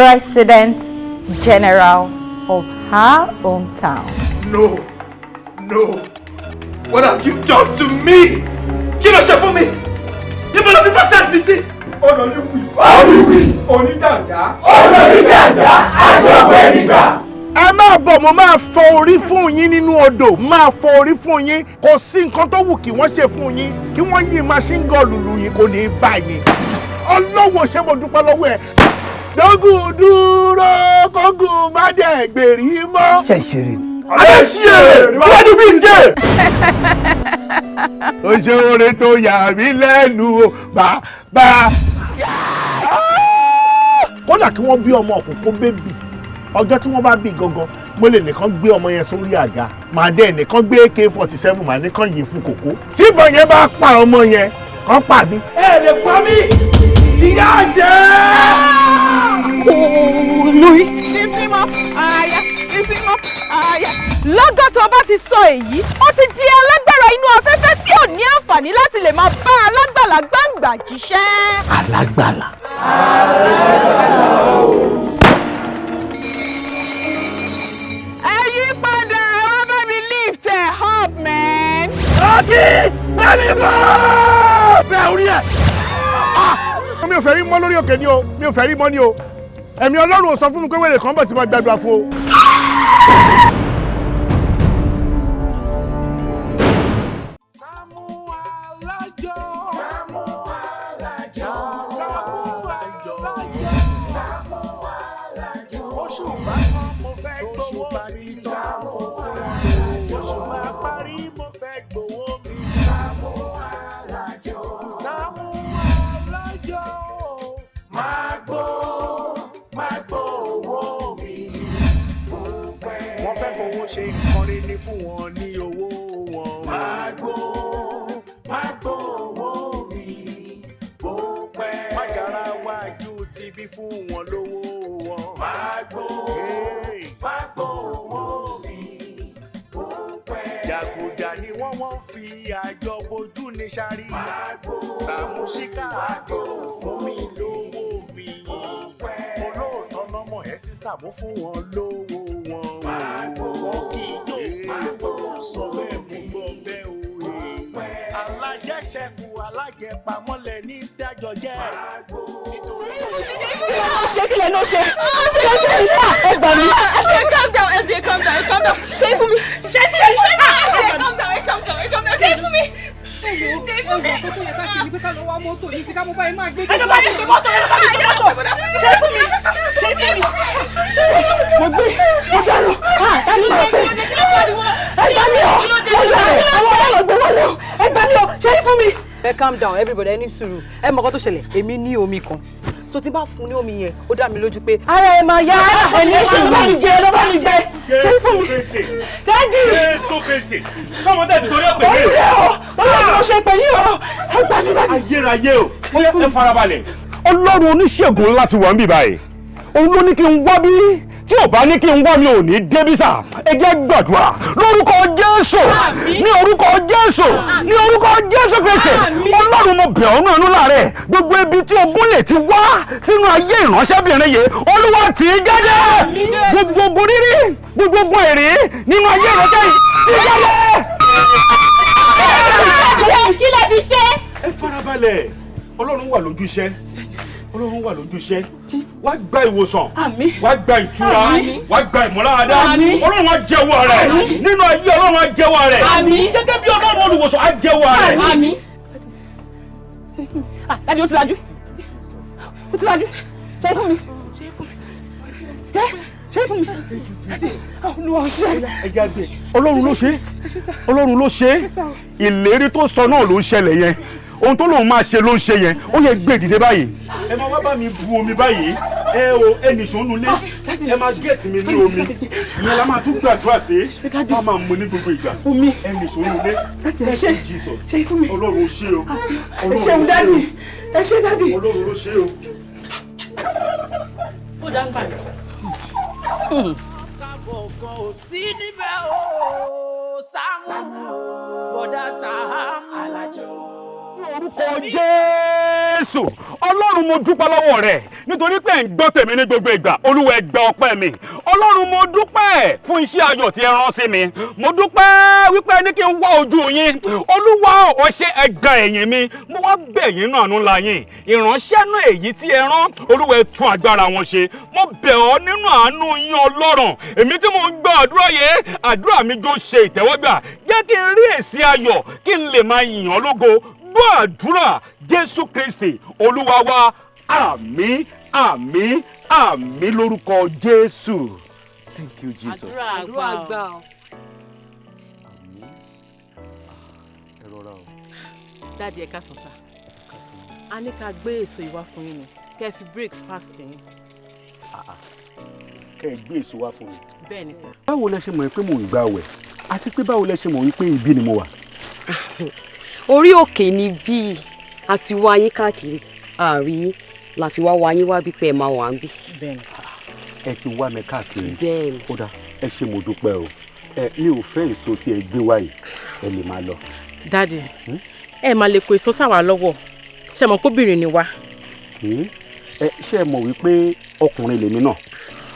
President General of her hometown. No, no, what have you done to me? Kí ló ṣe fún mi? Níbo ló fi process mi sí? Olóyúnwì. Olùwì. Oníjànjá. Olóníjànjá. Àjọpẹ́ nígbà. Ẹ máa bọ̀, mo máa fọ orí fún yín nínú odò, máa fọ orí fún yín. Kò sí nǹkan tó wù kí wọ́n ṣe fún yín, kí wọ́n yí machine gun lùlù yín, kò ní í bá yín. Ọlọ́wọ́, ṣé mo dúpẹ́ lọ́wọ́ ẹ̀. Dógùn dúró, kógùn má dẹ̀ gbèrí mọ́. Ṣe ìṣeré ni? Ayé ṣí èrè níwájú bí n jẹ́. Ó ṣe oore tó yà mí lẹ́nu o, bàbá. Kódà kí wọ́n bí ọmọ òkùnkùn baby, ọjọ́ tí wọ́n bá bí gangan, mo lè nìkan gbé ọmọ yẹn sórí àga, màá dẹ́ nìkan gbé AK-47, màá nìkan yìí fún kòkó. Tí ìbọn yẹn bá pa ọmọ yẹn, kàn pa mí. Ẹ lè pa mí, ìyá jẹ́. Olórí. Lifting up higher, lifting up higher. Lọ́gán tó bá ti sọ èyí, ó ti di alágbára inú afẹ́fẹ́ tí ò ní àǹfààní láti lè máa bá alágbàlá gbàǹgbà jíṣẹ́. Alágbàlá. Ẹ yí padà, ẹ bá mi lift ẹ up, man. Ọtí bẹ́ẹ̀ni fún bẹ́ẹ̀ orí ẹ̀. Mi ò fẹ́ rí mọ́ lórí òkè ni o, mi ò fẹ́ rí mọ́ ni o. Ẹ̀mí Ọlọ́run ò sọ fún mi pé wèrè kan bọ̀ tí mo gbàdúrà fún o. Sàámú Alájọ. Sàámú Alájọ. Sàámú Alájọ. Sàámú Alájọ. Oṣù bá tán, mo fẹ́ gbowó mi. Sàámú Alájọ. Oṣù bá parí, mo fẹ́ gbowó mi. Sàámú Alájọ. Sàámú Alájọ. Máa gbó, máa gbó owó mi. Wọ́n fẹ́ fowó ṣe nǹkan rere fún wọn ní owó wọn. Máa gbó, máa gbó owó mi. Bó pẹ́. Mágara wájú ti bí fún wọn lówó wọn. Máa gbó, máa gbó owó mi. Bó pẹ́. Jàgùjà ni wọ́n fi àjọ bojú ní sáré. Máa gbó, Sàmúsíkà àdó fún mi lówó mi. Olóòótọ́ lọ́mọ ẹ̀ sí Sàmú fún wọn lówó wọn. Wọ́n kì í jó lówó sọ bẹ́ẹ̀, mú gbọ́ bẹ́ẹ̀ o. Alájẹṣẹ́kù alájẹpamọ́lẹ̀ ní dájọ́ jẹ́. Ṣé kílẹ̀ ló ṣe? Ṣé ṣe ẹ gbà mí? Ẹ calm down, ẹ calm down, ẹ calm down. Ṣé fún mi? Ṣé fún mi? Ẹ calm down, ẹ calm down, ẹ calm down. Ṣé fún mi? Ṣé fún mi? Ẹ̀rọ tó yẹ ká ṣe ni pé ká lọ wá mọ́tò yìí sí ká mú báyìí máa gbé. Ẹ lọ bá mi gbé mọ́tò, ẹ lọ bá mi gbé mọ́tò. Ṣé fún mi? Ṣé fún mi? Mo gbé, mo dànù, tani mo pè? Ẹ gbà mí o, mo dànù, àwọn ọlọ́run gbé wọlé o, ẹ gbà mí o, ṣé fún mi? Ẹ calm down, everybody, ẹ ní sùúrù. Ẹ mọ̀ nǹkan tó ṣẹlẹ̀, èmi ní omi kan. So tí n bá fún ní omi yẹn, ó dá mi lójú pé ara ẹ máa yá. Ẹni ṣe ló bá mi gbé, ló bá mi gbé. Ṣé fún mi? Daddy! Jésù Kristi, sọmọ tẹ̀ torí ọ̀pẹ̀ mi. Olùdé o, olùdé mo ṣe pè yín o, ẹ gbà mí, daddy. Ayérayé o, ó yẹ ẹ farabalẹ̀. Ọlọ́run oníṣègùn láti wà ń bì báyìí, òun ló ní kí n wá bí. Tí ò bá ní kí n wá, mi ò ní débí sà. Ẹ jẹ́ gbàdúrà lórúkọ Jésù, ní orúkọ Jésù, ní orúkọ Jésù Kristi. Ọlọ́run, mo bẹ̀ ọ́ nínú láàrẹ̀, gbogbo ibi tí ogun lè ti wá sínú ayé ìránṣẹ́bìnrin yìí, Olúwa, tì í jáde. Gbogbo ogun rírí, gbogbo ogun èrè nínú ayé ìránṣẹ́ yìí, tì í jáde. Kí lẹ fi ṣe? Ẹ farabalẹ̀, Ọlọ́run wà lójú iṣẹ́, Ọlọ́run wà lójú iṣẹ́. Wá gba ìwòsàn, wá gba ìtura, wá gba ìmúláradá. Ọlọ́run á jẹ́wọ́ rẹ̀ nínú ayé, Ọlọ́run á jẹ́wọ́ rẹ̀ gẹ́gẹ́ bí Ọlọ́run olùwòsàn á jẹ́wọ́ rẹ̀. Àmín. Daddy, ó ti lajú. Ó ti lajú. Ṣé fún mi? Ṣé fún mi? Daddy, Olúwa ṣe. Ọlọ́run ló ṣe, Ọlọ́run ló ṣe. Ìlérí tó sọ náà ló ń ṣẹlẹ̀ yẹn, ohun tó lòun máa ṣe ló ń ṣe yẹn. Ó yẹ gbé dìde báyìí. Ẹ máa wá bá mi bu omi báyìí. Ẹ o, ẹ nìṣó nulẹ̀, ẹ máa get mi ní omi ìyẹn la máa tún gbàdúrà sí, wọ́n máa mú ní gbogbo ìgbà. Ẹ nìṣó nulẹ̀. Thank you, Jesus. Ọlọ́run ó ṣe o. Ẹ ṣeun, daddy. Ẹ ṣé, daddy. Ọlọ́run ló ṣe o. Ó dá ń gbà mí. Kábọ̀ kan ò sí níbẹ̀ o, Sàámú, bọ̀dá Sàámú. Orúkọ Jésù. Jésù. Ọlọ́run, mo dúpẹ́ lọ́wọ́ rẹ̀ nítorí pé ẹ̀ ń gbọ́ tèmi ní gbogbo ìgbà. Olúwa, ẹ gba ọpẹ́ mi. Ọlọ́run, mo dúpẹ́ fún iṣẹ́ ayọ̀ tí ẹ rán sí mi. Mo dúpẹ́ wípé ní kí n wá ojú yín. Olúwa, ó ṣe, ẹ gba ẹ̀yìn mi. Mo wá bẹ̀ yín náà nù ńlá yín, ìránṣẹ́ náà èyí tí ẹ rán, Olúwa, ẹ tún agbára wọn ṣe. Mo bẹ̀ ọ́ nínú àánú yín, Ọlọ́run. Èmi tí mo ń gbọ́ àdúrà yẹn, àdúrà mi jó ṣe ìtẹ́wọ́gbà. Jẹ́ kí n rí èsì ayọ̀, kí n lè máa yìn ọ́ lógo. Gbọ́ àdúrà, Jésù Kristi Olúwa wa. Àmín, àmín, àmín lórúkọ Jésù. Thank you, Jesus. Àdúrà gbà o. Ẹ rọra o. Daddy, ẹ káàsán sá. A ní ká gbé èso ìwá fún yín ni, kẹ́ ẹ fi break fast yín. Kẹ́ ẹ gbé èso wá fún mi? Bẹ́ẹ̀ ni sà. Báwo lẹ ṣe mọ̀ pé mò ń gbààwẹ̀, àti pé báwo lẹ ṣe mọ̀ wípé ibi ni mo wà? Orí òkè ni bíi àti wá yín káàkiri, àárí yín la fi wá wá yín wá bí pé ẹ máa wà ń bí. Bẹ́ẹ̀ni. Ẹ ti wá mi káàkiri? Bẹ́ẹ̀ni. Ó dáa, ẹ ṣé, mo dúpẹ́ o. Ẹ mi ò fẹ́ èso tí ẹ gbé wá yìí, ẹ lè máa lọ. Daddy, ẹ máa lè kó èso sáwà lọ́wọ́, ṣe mọ̀ kóbìnrin ni wá. Kì í ẹ ṣe, ẹ mọ̀ wípé ọkùnrin lèmi náà,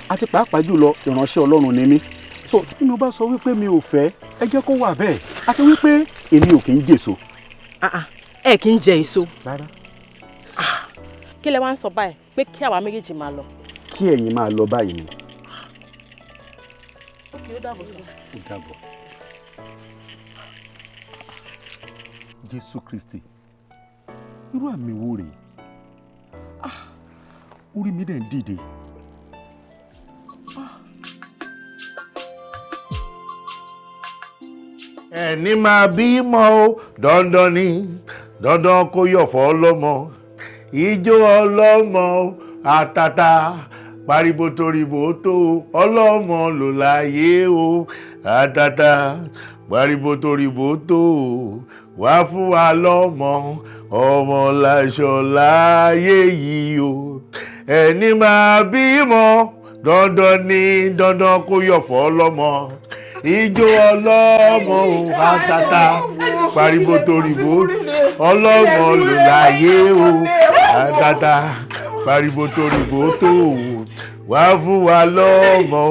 àti pàápàá jùlọ ìránṣẹ́ Ọlọ́run ni mí. So tí mo bá sọ wípé mi ò fẹ́, ẹ jẹ́ kó wà bẹ́ẹ̀, àti wípé èmi ò kì í jèso. Ah ah, ẹ kì í jẹ èso? Rárá. Kí lẹ wá ń sọ báyìí, pé kí àwa méjèèjì máa lọ? Kí ẹ̀yin máa lọ báyìí ni. Kí ó dàbọ̀ sọ. Ó dàbọ̀. Jésù Kristi, irú àmì wo rèé? Ah, orí mi dẹ̀ ń dìde. Ẹni máa bímọ o, dandan ni, dandan kó yọ̀fọ̀ ọlọ́mọ, ijó ọlọ́mọ àtàtà paribo toríbo tó ọlọ́mọ ló láyé o, àtàtà paribo toríbo tó wá fún wa lọ́mọ, ọmọ láṣọ láyé yìí o. Ẹni máa bímọ, dandan ni, dandan kó yọ̀fọ̀ ọlọ́mọ, ijó ọlọ́mọ o, àtàtà paribo toríbo ọlọ́mọ ló láyé o, àtàtà paribo toríbo tó wá fún wa lọ́mọ,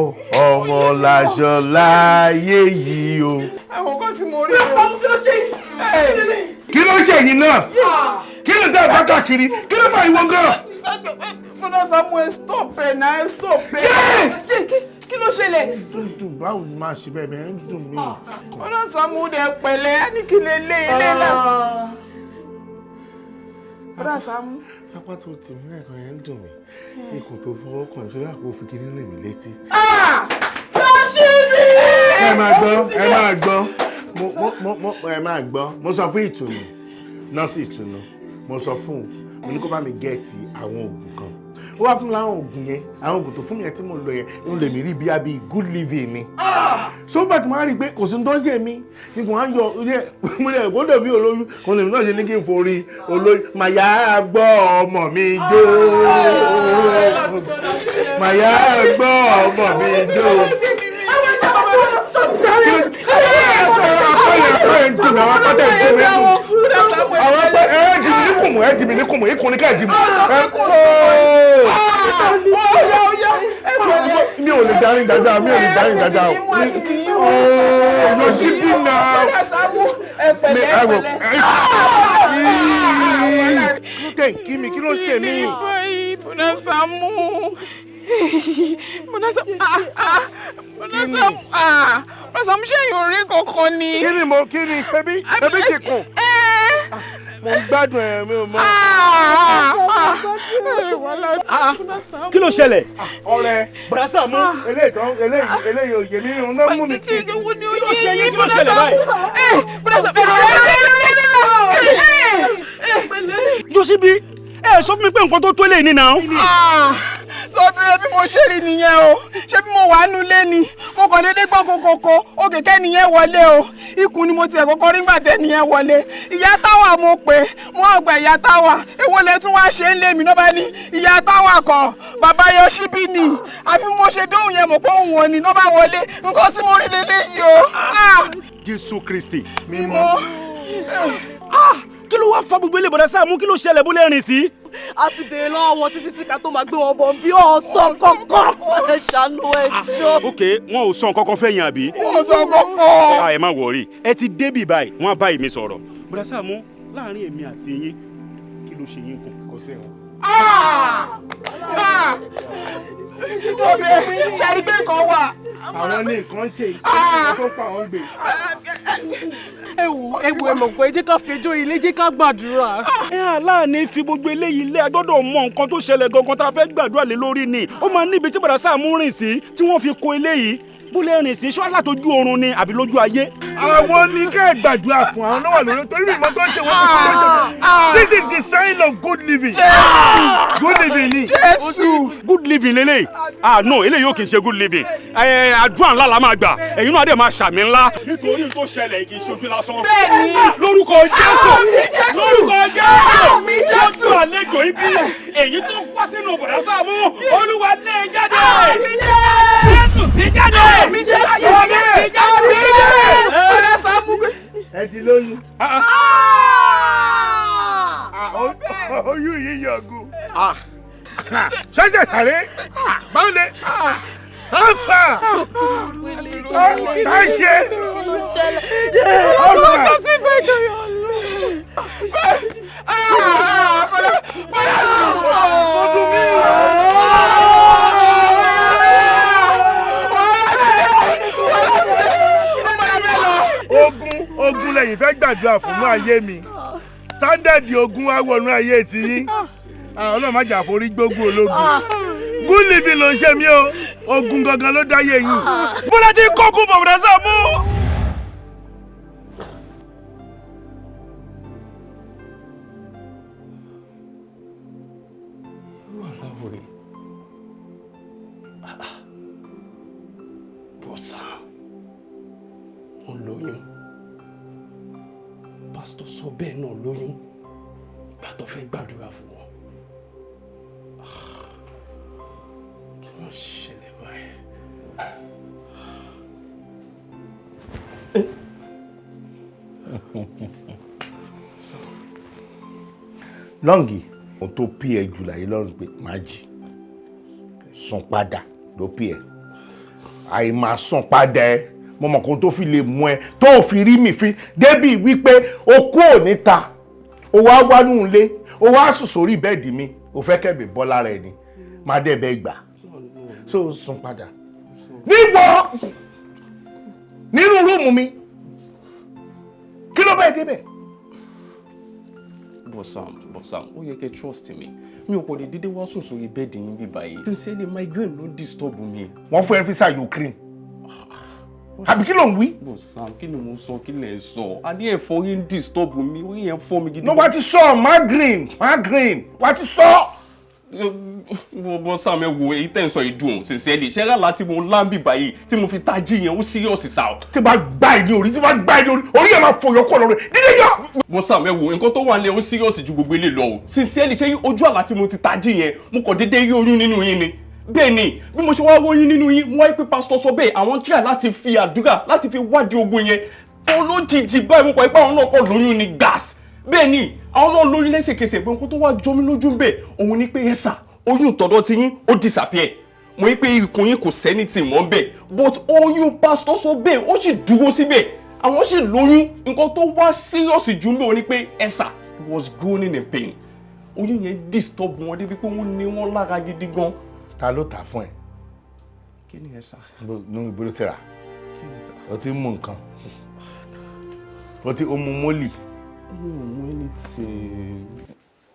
ọmọ láṣọ láyé yìí o. Àwọn kan tí mo rí o. Kí ló ṣe yìí? Kí ló ṣe yìí náà? Kí ló dé bá káàkiri? Kí ló fà ìwọ gan? Bọ́dà Samuel, stop ẹ̀ náà, stop ẹ̀. Kí ló ṣẹlẹ̀? Dùn, báwo ni máa ṣe bẹ́ẹ̀ bẹ́ẹ̀ ń dùn mí. Bọ́dà Samuel dẹ̀ pẹ̀lẹ́, á ní kí lè lé ilé náà. Bọ́dà Samuel. Apá tó tì mí lẹ́ẹ̀kan yẹn ń dùn mí. Ikùn tó fọwọ́ kàn ṣe lápò fi kí nínú mi létí. Rashidi! Ẹ máa gbọ́, ẹ máa gbọ́, mo ẹ máa gbọ́. Mo sọ fún Ìtùnú, nọ́ọ̀sì Ìtùnú, mo sọ fún un, mo ní kó bá mi get àwọn oògùn kan. Ó wá fún mi láwọn oògùn yẹn. Àwọn oògùn tó fún mi yẹn tí mo lò yẹn ń lè mí rí bí abí good living mi. So bá ti máa rí i pé kò sí ní tó ń ṣe mí, ikùn á yọ mo lè gbọ́dọ̀ bí olóyún kò lè náà ṣe ní kí n forí olóyún. Màyà gbọ́ ọmọ mi jó, màyà gbọ́ ọmọ mi jó. Àwọn ẹgbẹ́ ẹ dì mí ní kùmù, ẹ dì mí ní kùmù, ikùn ní ká ẹ dì mí. Mi ò lè darí dáadáa, mi ò lè darí dáadáa o. Ooo, lọ sí bí náà. Mi ẹ wò tẹ̀ kí mi, kí ló ṣe mí? Bọ́dà Sàámú, Bọ́dà Sàámú, ah, Bọ́dà Sàámú, ah, Bọ́dà Sàámú, ṣé èèyàn rí kankan ni? Kí ni mo kí ni ṣebí ṣebí ti kùn? Mo ń gbádùn ẹ̀, mi ò mọ. Kí ló ṣẹlẹ̀? Ọ̀rẹ́. Bọ̀dá Sàámú. Eléyìí tán, eléyìí eléyìí òye mi ń náà mú mi kí. Kí ló ṣe yín? Kí ló ṣẹlẹ̀ báyìí? Bọ́dà Sàámú, ẹ̀rọ ẹ̀rọ ẹ̀rọ ẹ̀rọ. Yosibi, ẹ sọ fún mi pé nǹkan tó tó lè ní náà. Sọ fún ẹ bí mo ṣe rí nìyẹn o. Ṣé bí mo wà nù lé ni, mo kàn déédéé gbọ́ kokoko òkè kẹ́niyẹn wọlé o. Ikùn ni mo tiẹ̀ kọ́kọ́ rí gbà tẹ́niyẹn wọlé. Ìyá táwà mo pè, mo àgbà ìyá táwà, èwo lẹ tún wá ṣe ń lé mi náà bá ní ìyá táwà kọ bàbá Yosibi ni. Àfi mo ṣe dóhùn yẹn mọ̀ pé òun wọn ni náà bá wọlé, nǹkan tí mo rí lélẹ́yìí o. Jésù Kristi. Mímọ́. Kí ló wá fa gbogbo ilé, bọ̀dá Sàámú? Kí ló ṣẹlẹ̀? Bó lè rìn sí? A ti béèrè lọ́wọ́ wọn títí tí ká tó máa gbé wọn bọ̀ bí ọ̀sán kankan. Ẹ ṣàánú, ẹ jọ̀ọ́. Ok, wọn ò sọ nǹkan kan fẹ́ yín, àbí? Wọn ò sọ kankan. Ẹ má worry, ẹ ti débì báyìí, wọn á bá èmi sọ̀rọ̀. Bọ̀dá Sàámú, láàrin èmi àti yín, kí ló ṣe yín kù? Kò sí wọn. Tóbi ṣe rí pé nǹkan wà. Àwọn ní nǹkan ṣe ìtọ́jú tó pa àwọn gbé. Ẹ wò, ẹ wò, ẹ mọ̀ pé ẹ jẹ́ ká fẹjọ́ ilé, jẹ́ ká gbàdúrà. Ẹ aláàní fi gbogbo eléyìí lé, a gbọ́dọ̀ mọ nǹkan tó ṣẹlẹ̀ gangan tá a fẹ́ gbàdúrà lé lórí ni. Ó máa níbi tí bọ̀dá Sàámú rìn sí tí wọ́n fi kó eléyìí. Bó lè rìn sí, ṣọ́ látọjú oorun ni àbí lójú ayé? Àwọn ní kẹ́ ẹ̀ gbàdúrà fún, àwọn náà wà lórí torí mi ìmọ̀ tó ń ṣe wọ́n, kò tó ń ṣe wọ́n. This is the sign of good living. Good living ni. Jésù. Good living lélẹ̀? Ah no, eléyìí ò kì í ṣe good living. Ẹ àdúrà ńlá la máa gbà, ẹ̀yin náà dẹ̀ máa ṣàmì ńlá. Nítorí tó ṣẹlẹ̀ kì í ṣojú lásán. Bẹ́ẹ̀ni. Lórúkọ Jésù. Jésù. Lórúkọ Jésù. Àmín, Jésù. Lójú àlejò ibi èyí tó wá sínú bọ̀dá Sàámú, Olúwa lé e jáde. Àmín, Jésù. Jésù ti jáde. Àmín, Jésù. Àmín, ti jáde. Àmín, Jésù. Bọ̀dá Sàámú. Ẹ ti lóyún. Oyún yìí yọ̀gùn. Ṣẹ́ṣẹ̀ sáré báwo lè alfa tá a ṣe alfa. Ọjọ́ sí fẹ́ torí Ọlọ́run. Bọ̀dá Sàámú. Ogun, ogun lẹ́yìn fẹ́ gbàdúrà fún mú ayé mi, standard ogun wá wọnú ayé tiyín. Ọlọ́run má jà forí gbógun ológun. Good living ló ń ṣe mí o, ogun gangan ló dáyé yìí. Bọ́lá ti kókó bọ̀dá Sàámú. Irú aláwọ̀ rẹ̀ bọ́sà, wọn lóyún, pásítọ̀ sọ bẹ́ẹ̀ náà lóyún ìgbà tó fẹ́ gbàdúrà fún wọn. Kí ló ń ṣẹlẹ̀ báyìí? Lọ́ǹgì ohun tó pí ẹ jù láyé lọ́rùn pé má jì sùn padà ló pí ẹ, àìmá sùn padà ẹ. Mo mọ̀ kó tó fi lè mú ẹ tó ò fi rí mi fi débì wípé o kú ò níta, o wá wánú ilé, o wá sùn sórí bẹ́ẹ̀dì mi, o fẹ́ kẹ́mi bọ́ lára ẹ ni má dẹ̀ bẹ́ẹ̀ gbà so sùn padà níwọ̀ nínú room mi. Kí ló bẹ́ẹ̀ débẹ̀? Bọ́sàm, Bọ́sàm, ó yẹ kẹ́ trust mi. Mi ò kò lè dédé wá sùn sórí bẹ́ẹ̀dì yín bí báyìí. Sincerely, migraine ló disturb mi. Wọ́n fún ẹ visa Ukraine àbí kí ló ń wí? Bọ́sàm, kí ni mo sọ? Kí lẹ̀ ń sọ? A ní ẹ̀fọ́rí ń disturb mi, orí yẹn fọ́ mi gidi. No, wá ti sọ migraine, migraine wá ti sọ. Bọ́sàm, ẹ wo èyí tẹ̀ ń sọ ìdùn. Sincerely, ṣẹ́rà láti mo láǹbì báyìí tí mo fi tají yẹn, ó serious sá o. Tí bá gbá ẹ ní orí, tí bá gbá ẹ ní orí, orí ẹ máa fòyọ kọ́ lọ́rọ̀ dídé yọ. Bọ́sàm, ẹ wo nǹkan tó wà nílẹ̀, ó serious ju gbogbo ilé lọ o. Sincerely, ṣé ojú àlá tí mo ti tají yẹn, mo kàn déédéé rí oyún nínú yín ni. Bẹ́ẹ̀ ni, bí mo ṣe wá róyún nínú yín, mo wáyé pé pásítọ̀ sọ bẹ́ẹ̀, àwọn try láti fi àdúrà láti fi wádìí ogun yẹn tó lójijì báyìí, mo kọ̀ pé àwọn náà kọ̀ lóyún ni gas. Bẹ́ẹ̀ ni, àwọn náà lóyún lẹ́sẹ̀kẹsẹ̀. Pé nǹkan tó wá jọ mí lójú ń bẹ̀ òun ni pé, ẹ̀sà, oyún tọ̀dọ̀ ti yín ó disappear, mo rí pé ikùn yín kò sẹ́ni tì mọ́ bẹ́ẹ̀, but oyún pásítọ̀ sọ bẹ́ẹ̀, ó sì dúró síbẹ̀, àwọn sì lóyún. Nǹkan tó wá serious jù ń bẹ̀ òun ni pé, ẹ̀sà, he was groaning in pain. Oyún yẹn disturb wọn débi pé wọ́n ní wọ́n lára gidi gan. Ta ló tà fún ẹ? Kí ni ẹ sà? Ní ibo ló ti rà? Kí ni sà? O ti ń mú nǹkan, o ti mú molly. Mi ò mú anything.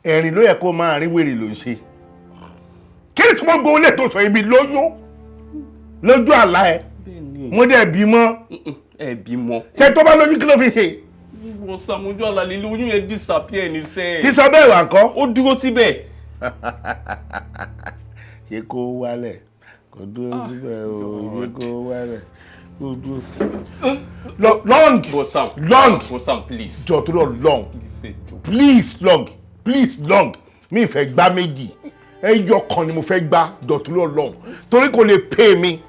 Ẹ̀rìn ló yẹ kó máa rí, wèrè ló ń ṣe. Kí ni tí wọ́n gbowó lè tó sọ ibi lóyún lójú àlá ẹ? Bẹ́ẹ̀ni. Mo dẹ̀ bímọ. Ẹ bímọ. Ṣé tó bá lóyún, kí ló fi ṣe? Wọ́n sàmójú àlá líle, oyún yẹn disappear ní sẹ́ẹ̀. Tí sọ bẹ́ẹ̀ wà ńkọ́? Ó dúró síbẹ̀. Ṣé kó wálẹ̀ kó dúró síbẹ̀ o? Ṣé kó wálẹ̀ kó dúró. Long. Bọ́sàm. Long. Bọ́sàm, please. Jọ tó lọ long. Please, jọ. Please long, please long. Mi ì fẹ́ gbá méjì, ẹyọ kan ni mo fẹ́ gbá. Jọ tó lọ long, torí kò lè pay mi.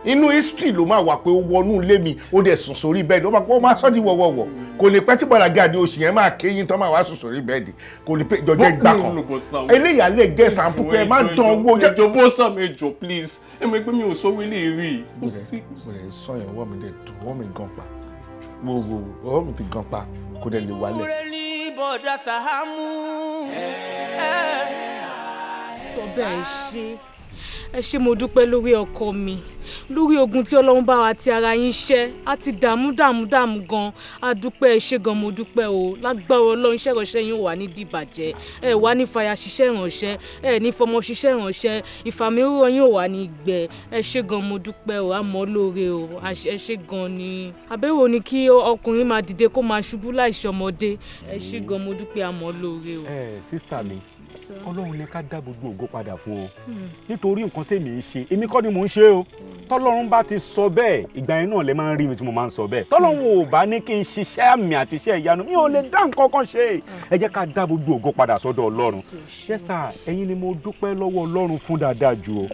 Inú history ló máa wà pé ó wọnú ilé mi, ó dẹ̀ sùn sórí bed. Ó máa pọ́, máa sọ́ di wọ̀wọ̀wọ̀. Kò lè pẹ́ tí bọ̀dà Gani oṣù yẹn máa kéyìn tán, máa wá sùn sórí bed. Kò lè pẹ́ jọjẹ́ gbà kan. Eléyà lè jẹ́ sample pé ẹ má dán owó jẹ́. Ẹ jọ̀ọ́, bọ́ Sam, ẹ jọ̀ọ́, please. Ẹ mọ̀ pé mi ò sọ wílé rí. Mo lè sọ yẹn, ọwọ́ mi dẹ̀ dùn, ọwọ́ mi gan pa. Wo, ọwọ́ mi ti gan pa, kò dẹ̀ lè wálẹ̀. Kúrẹ́ ní bọ̀dá Sàámú. Sọ bẹ́ẹ̀, ṣe ẹ ṣé, mo dúpẹ́ lórí ọkọ mi, lórí ogun tí Ọlọ́run bá wa ti ara yín ṣẹ́. Á ti dààmú, dààmú, dààmú gan. A dúpẹ́, ẹ ṣé gan, mo dúpẹ́ o. Lágbára Ọlọ́run, iṣẹ́ ìránṣẹ́ yín wà ní dìbàjẹ́. Ẹ wà ní fàyà ṣiṣẹ́ ìránṣẹ́, ẹ ní fọmọ ṣiṣẹ́ ìránṣẹ́, ìfàmìíràn yín ò wà ní gbẹ. Ẹ ṣé gan, mo dúpẹ́ o, àmọ́ lóore o, ẹ ṣé gan ni. Àbẹ̀wò ni kí ọkùnrin máa dìde kó máa ṣubú láìṣọmọdé. Ẹ ṣé gan, mo dúpẹ́, àmọ́ lóore o. Ẹ sister mi, Ọlọ́run ní ká dá gbogbo ògo padà fún ọ, nítorí nǹkan tèmi ń ṣe, èmi kọ́ ni mò ń ṣe o. Tọ́lọ́run bá ti sọ bẹ́ẹ̀, ìgbà yẹn náà lè máa ń rí mi tí mo máa ń sọ bẹ́ẹ̀. Tọ́lọ́run ò bá ní kí n ṣiṣẹ́ àmì àti iṣẹ́ ìyanu, mi ò lè dá nǹkan kan ṣe. Ẹ jẹ́ ká dá gbogbo ògo padà sọ́dọ̀ Ọlọ́run. Yes sir, ẹ̀yin ni mo dúpẹ́ lọ́wọ́ Ọlọ́run fún dáadáa jù o.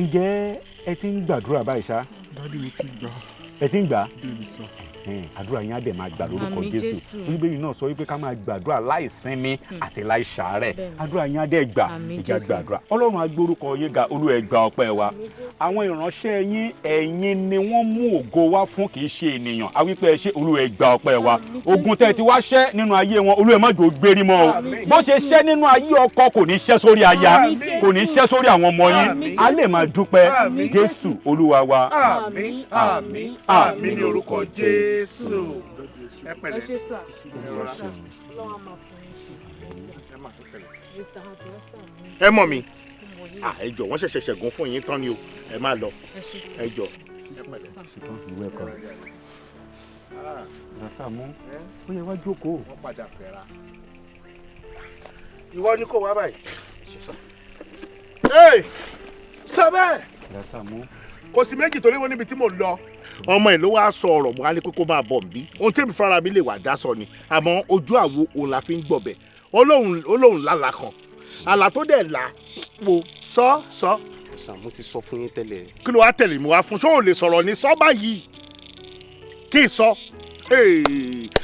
Ǹjẹ́ ẹ ti ń gbàdúrà báyìí ṣá? Daddy, mo ti gbà. Ẹ ti ń gbà? Bẹ́ẹ̀ni sir. Àdúrà yín á dẹ̀ máa gbà lórúkọ Àmín. Jésù. Jésù. Bíbélì náà sọ wípé ká máa gbàdúrà láì sinmi àti láì ṣàárẹ̀. Àdúrà yín á dẹ̀ gbà. Àmín. Ìjà Jésù. gbàdúrà. Ọlọ́run á gbórúkọ yín ga. Olúwa, ẹ gba ọpẹ́ wa. Àwọn ìránṣẹ́ yín, ẹ̀yin ni wọ́n mú ògo wá fún, kì í ṣe ènìyàn. A wípé ẹ ṣé. Olúwa, ẹ gba ọpẹ́ wa. Ogun tẹ́ ẹ ti wá ṣẹ́ nínú ayé wọn, Olúwa, ẹ má jò gbérí mọ́ o. Bó ṣe ṣẹ́ nínú ayé ọkọ, kò ní ṣẹ́ sórí aya, kò ní ṣẹ́ sórí àwọn ọmọ yín. A lè máa dúpẹ́. Jésù Olúwa wa. Àmín, àmín, àmín ní orúkọ Jésù. Ẹ pẹ̀lẹ́. Ẹ ṣé sir. Ẹ rọra. Ọlọ́run á máa fún yín ṣe. Ẹ máa pẹ̀lẹ́. Ẹ sà, àdúrà sà mí. Ẹ mọ̀ mi. Ẹ jọ̀ọ́, wọ́n ṣẹ̀ṣẹ̀ ṣẹ̀gùn fún yín tán ni o. Ẹ máa lọ. Ẹ ṣé sir. Ẹ jọ̀ọ́. Ẹ pẹ̀lẹ́. Sàámú, ó yẹ wá jókòó. Wọ́n padà fẹ́ra. Ìwọ ni kò wá báyìí. Hey! Sọ bẹ́ẹ̀. Sàámú. Kò sí méjì torí wọn níbi tí mò ń lọ. Ọmọ ẹ̀ ló wá sọ ọ̀rọ̀ mọ́ alẹ́ pé kó máa bọ̀ nbí. Ohun tí èmi fúnra mi lè wà dá sọ ni, àmọ́ ojú àwo òun la fi ń gbọ̀bẹ̀. Olóhùn lálàá kan, àlá tó dẹ̀ là wo sọ sọ. Sir, mo ti sọ fún yín tẹ́lẹ̀. Kí ló wá tẹ̀lé mi wá fún? Ṣó o lè sọ̀rọ̀ ní sọ báyìí? Kí n sọ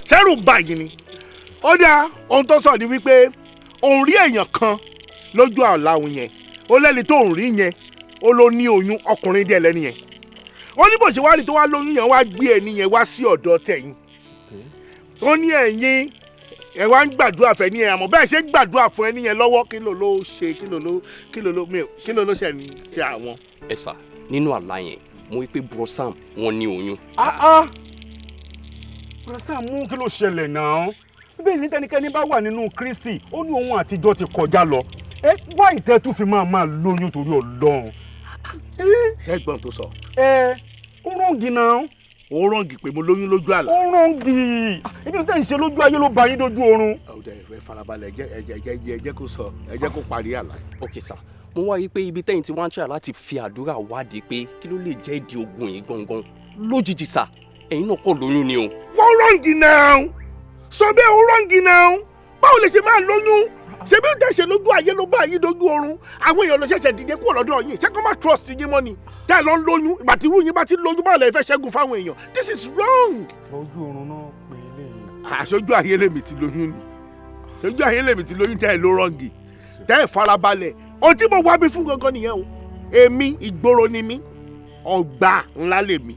ṣẹ́rù báyìí ni ó dáa. Ohun tó sọ ni wípé òun rí èèyàn kan lójú àlá òun yẹn. Ó lẹ́ni tó ń rí yẹn, ó ló ní oyún, ọkùnrin díẹ̀ lẹ́ni yẹn. Ó ní bó ṣe wá rí tó wá lóyún yẹn, wá gbé ẹni yẹn wá sí ọ̀dọ̀ tẹ̀yìn. Ó ní ẹ̀yin ẹ wá ń gbàdúrà fẹ́ ní ẹ, àmọ́ bẹ́ẹ̀ ṣe ń gbàdúrà fún ẹni yẹn lọ́wọ́, kí ló ló ṣe, kí ló ló kí ló ló mi ò- kí ló ló ṣe ní ṣe àwọn. Ẹ sir, nínú àlá yẹn, mo rí pé bro Sam, wọ́n ní oyún. Ah ah, Bro Sàámú, kí ló ṣẹlẹ̀ náà? Bíbélì ní tẹnikẹ́ni bá wà nínú Kristi, ó ní ohun àtijọ́ ti kọjá lọ. Ẹ wá ìtẹ́tù fi máa máa lóyún torí Ọlọ́run. Ṣẹ́gbọ́n tó sọ. Ẹ ó wrong náà. Ó wrong pé mo lóyún lójú àlá. Ó wrong. Ibi tó ń ṣe lójú ayé ló ba yín dójú oorun. Ọ̀dẹ̀ ẹ farabalẹ̀, ẹ jẹ́ ẹ jẹ́ ẹ jẹ́ kó sọ, ẹ jẹ́ kó parí àlá. Ok sir, mo wá rí i pé ibi tẹ́yìn tí wọ́n ń try láti fi àdúrà wádìí pé kí ló lè jẹ́ ìdí ogun yìí gangan, lójijì sir, ẹ̀yin náà kọ́ lóyún ni o. Wọ́n wrong náà, sọ bẹ́ẹ̀, ó wrong náà. Báwo lè ṣe máa lóyún? Ṣé bí ó dẹ̀ ṣe lójú ayé ló bá yín dójú oorun? Àwọn èèyàn ló ṣẹ̀ṣẹ̀ dìde kúrò lọ́dọ̀ yín. Ṣé kó má trust yín mọ́ ni tẹ́ ẹ lọ ń lóyún? Ìgbà tí irú yín bá ti lóyún, báwo lẹ fẹ́ ṣẹ́gun fáwọn èèyàn? This is wrong. Ojú oorun náà pè é lè. Àṣojú ayé lèmi ti lóyún ni, ṣojú ayé lèmi ti lóyún. Tẹ́ ẹ ló wrong, tẹ́ ẹ farabalẹ̀. Ohun tí mo wá bí fún gangan nìyẹn o. Èmi ìgboro ni mí, ọgbà ńlá lèmi.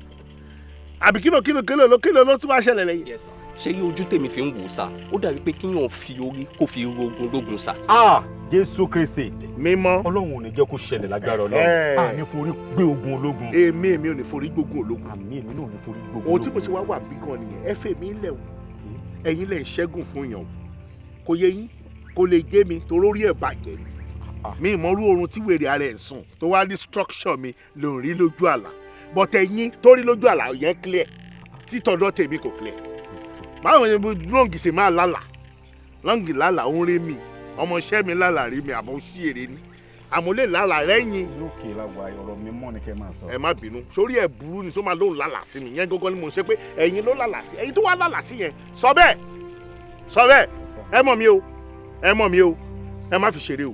Àbí kí ló kí ló kí ló kí ló ló tún wá ṣẹlẹ̀ lẹ́yìn? Yes sir, ṣé yí ojú tèmi fi ń wò sir, ó dàbí pé kíyàn fi orí kó fi rogun lógun sir. Ah, Jésù Kristi. Mímọ́. Ọlọ́run ò ní jẹ́ kó ṣẹlẹ̀ lágbára Ọlọ́run. A ní forí gbé ogun ológun. Èmi ò ní forí gbógun ológun. Àmín, èmi náà ò ní forí gbógun. Ohun tí mo ṣe wá wà bí gan nìyẹn. Ẹ fẹ́ mi lẹ̀ o, ẹ̀yin lẹ̀ ń ṣẹ́gun fún yàn o. Kò yé yín, kò lè jẹ́ mi torí orí ẹ̀ bàjẹ́ ni. Mi ìmọ̀rú oorun tí wèrè ara ẹ̀ ń sùn tó wá ní structure mi ló ń rí lójú àlá, but ẹ̀yin tó rí lójú àlá yẹn clear, títọ̀dọ̀ tèmi kò clear. Báwo ni lóǹgì ṣe máa lálàá? Lóǹgì lálàá, ó ń rí mi, ọmọọṣẹ́ mi lálàá rí mi, àmọ́ ó ṣí èrè ni, àmọ́ lè lálàá rẹ́yìn. Lókè láwa, ọ̀rọ̀ mi mọ́ ni kẹ́ máa sọ. Ẹ má bínú, sórí ẹ burú ni tó máa lóun lálàá sí mi yẹn gángan ni mò ń ṣe pé ẹ̀yin ló lálàá sí. Ẹ̀yin tó wá lálàá sí yẹn, sọ bẹ́ẹ̀, sọ bẹ́ẹ̀. Ẹ mọ̀ mi o, ẹ mọ̀ mi o, ẹ má fi ṣeré o.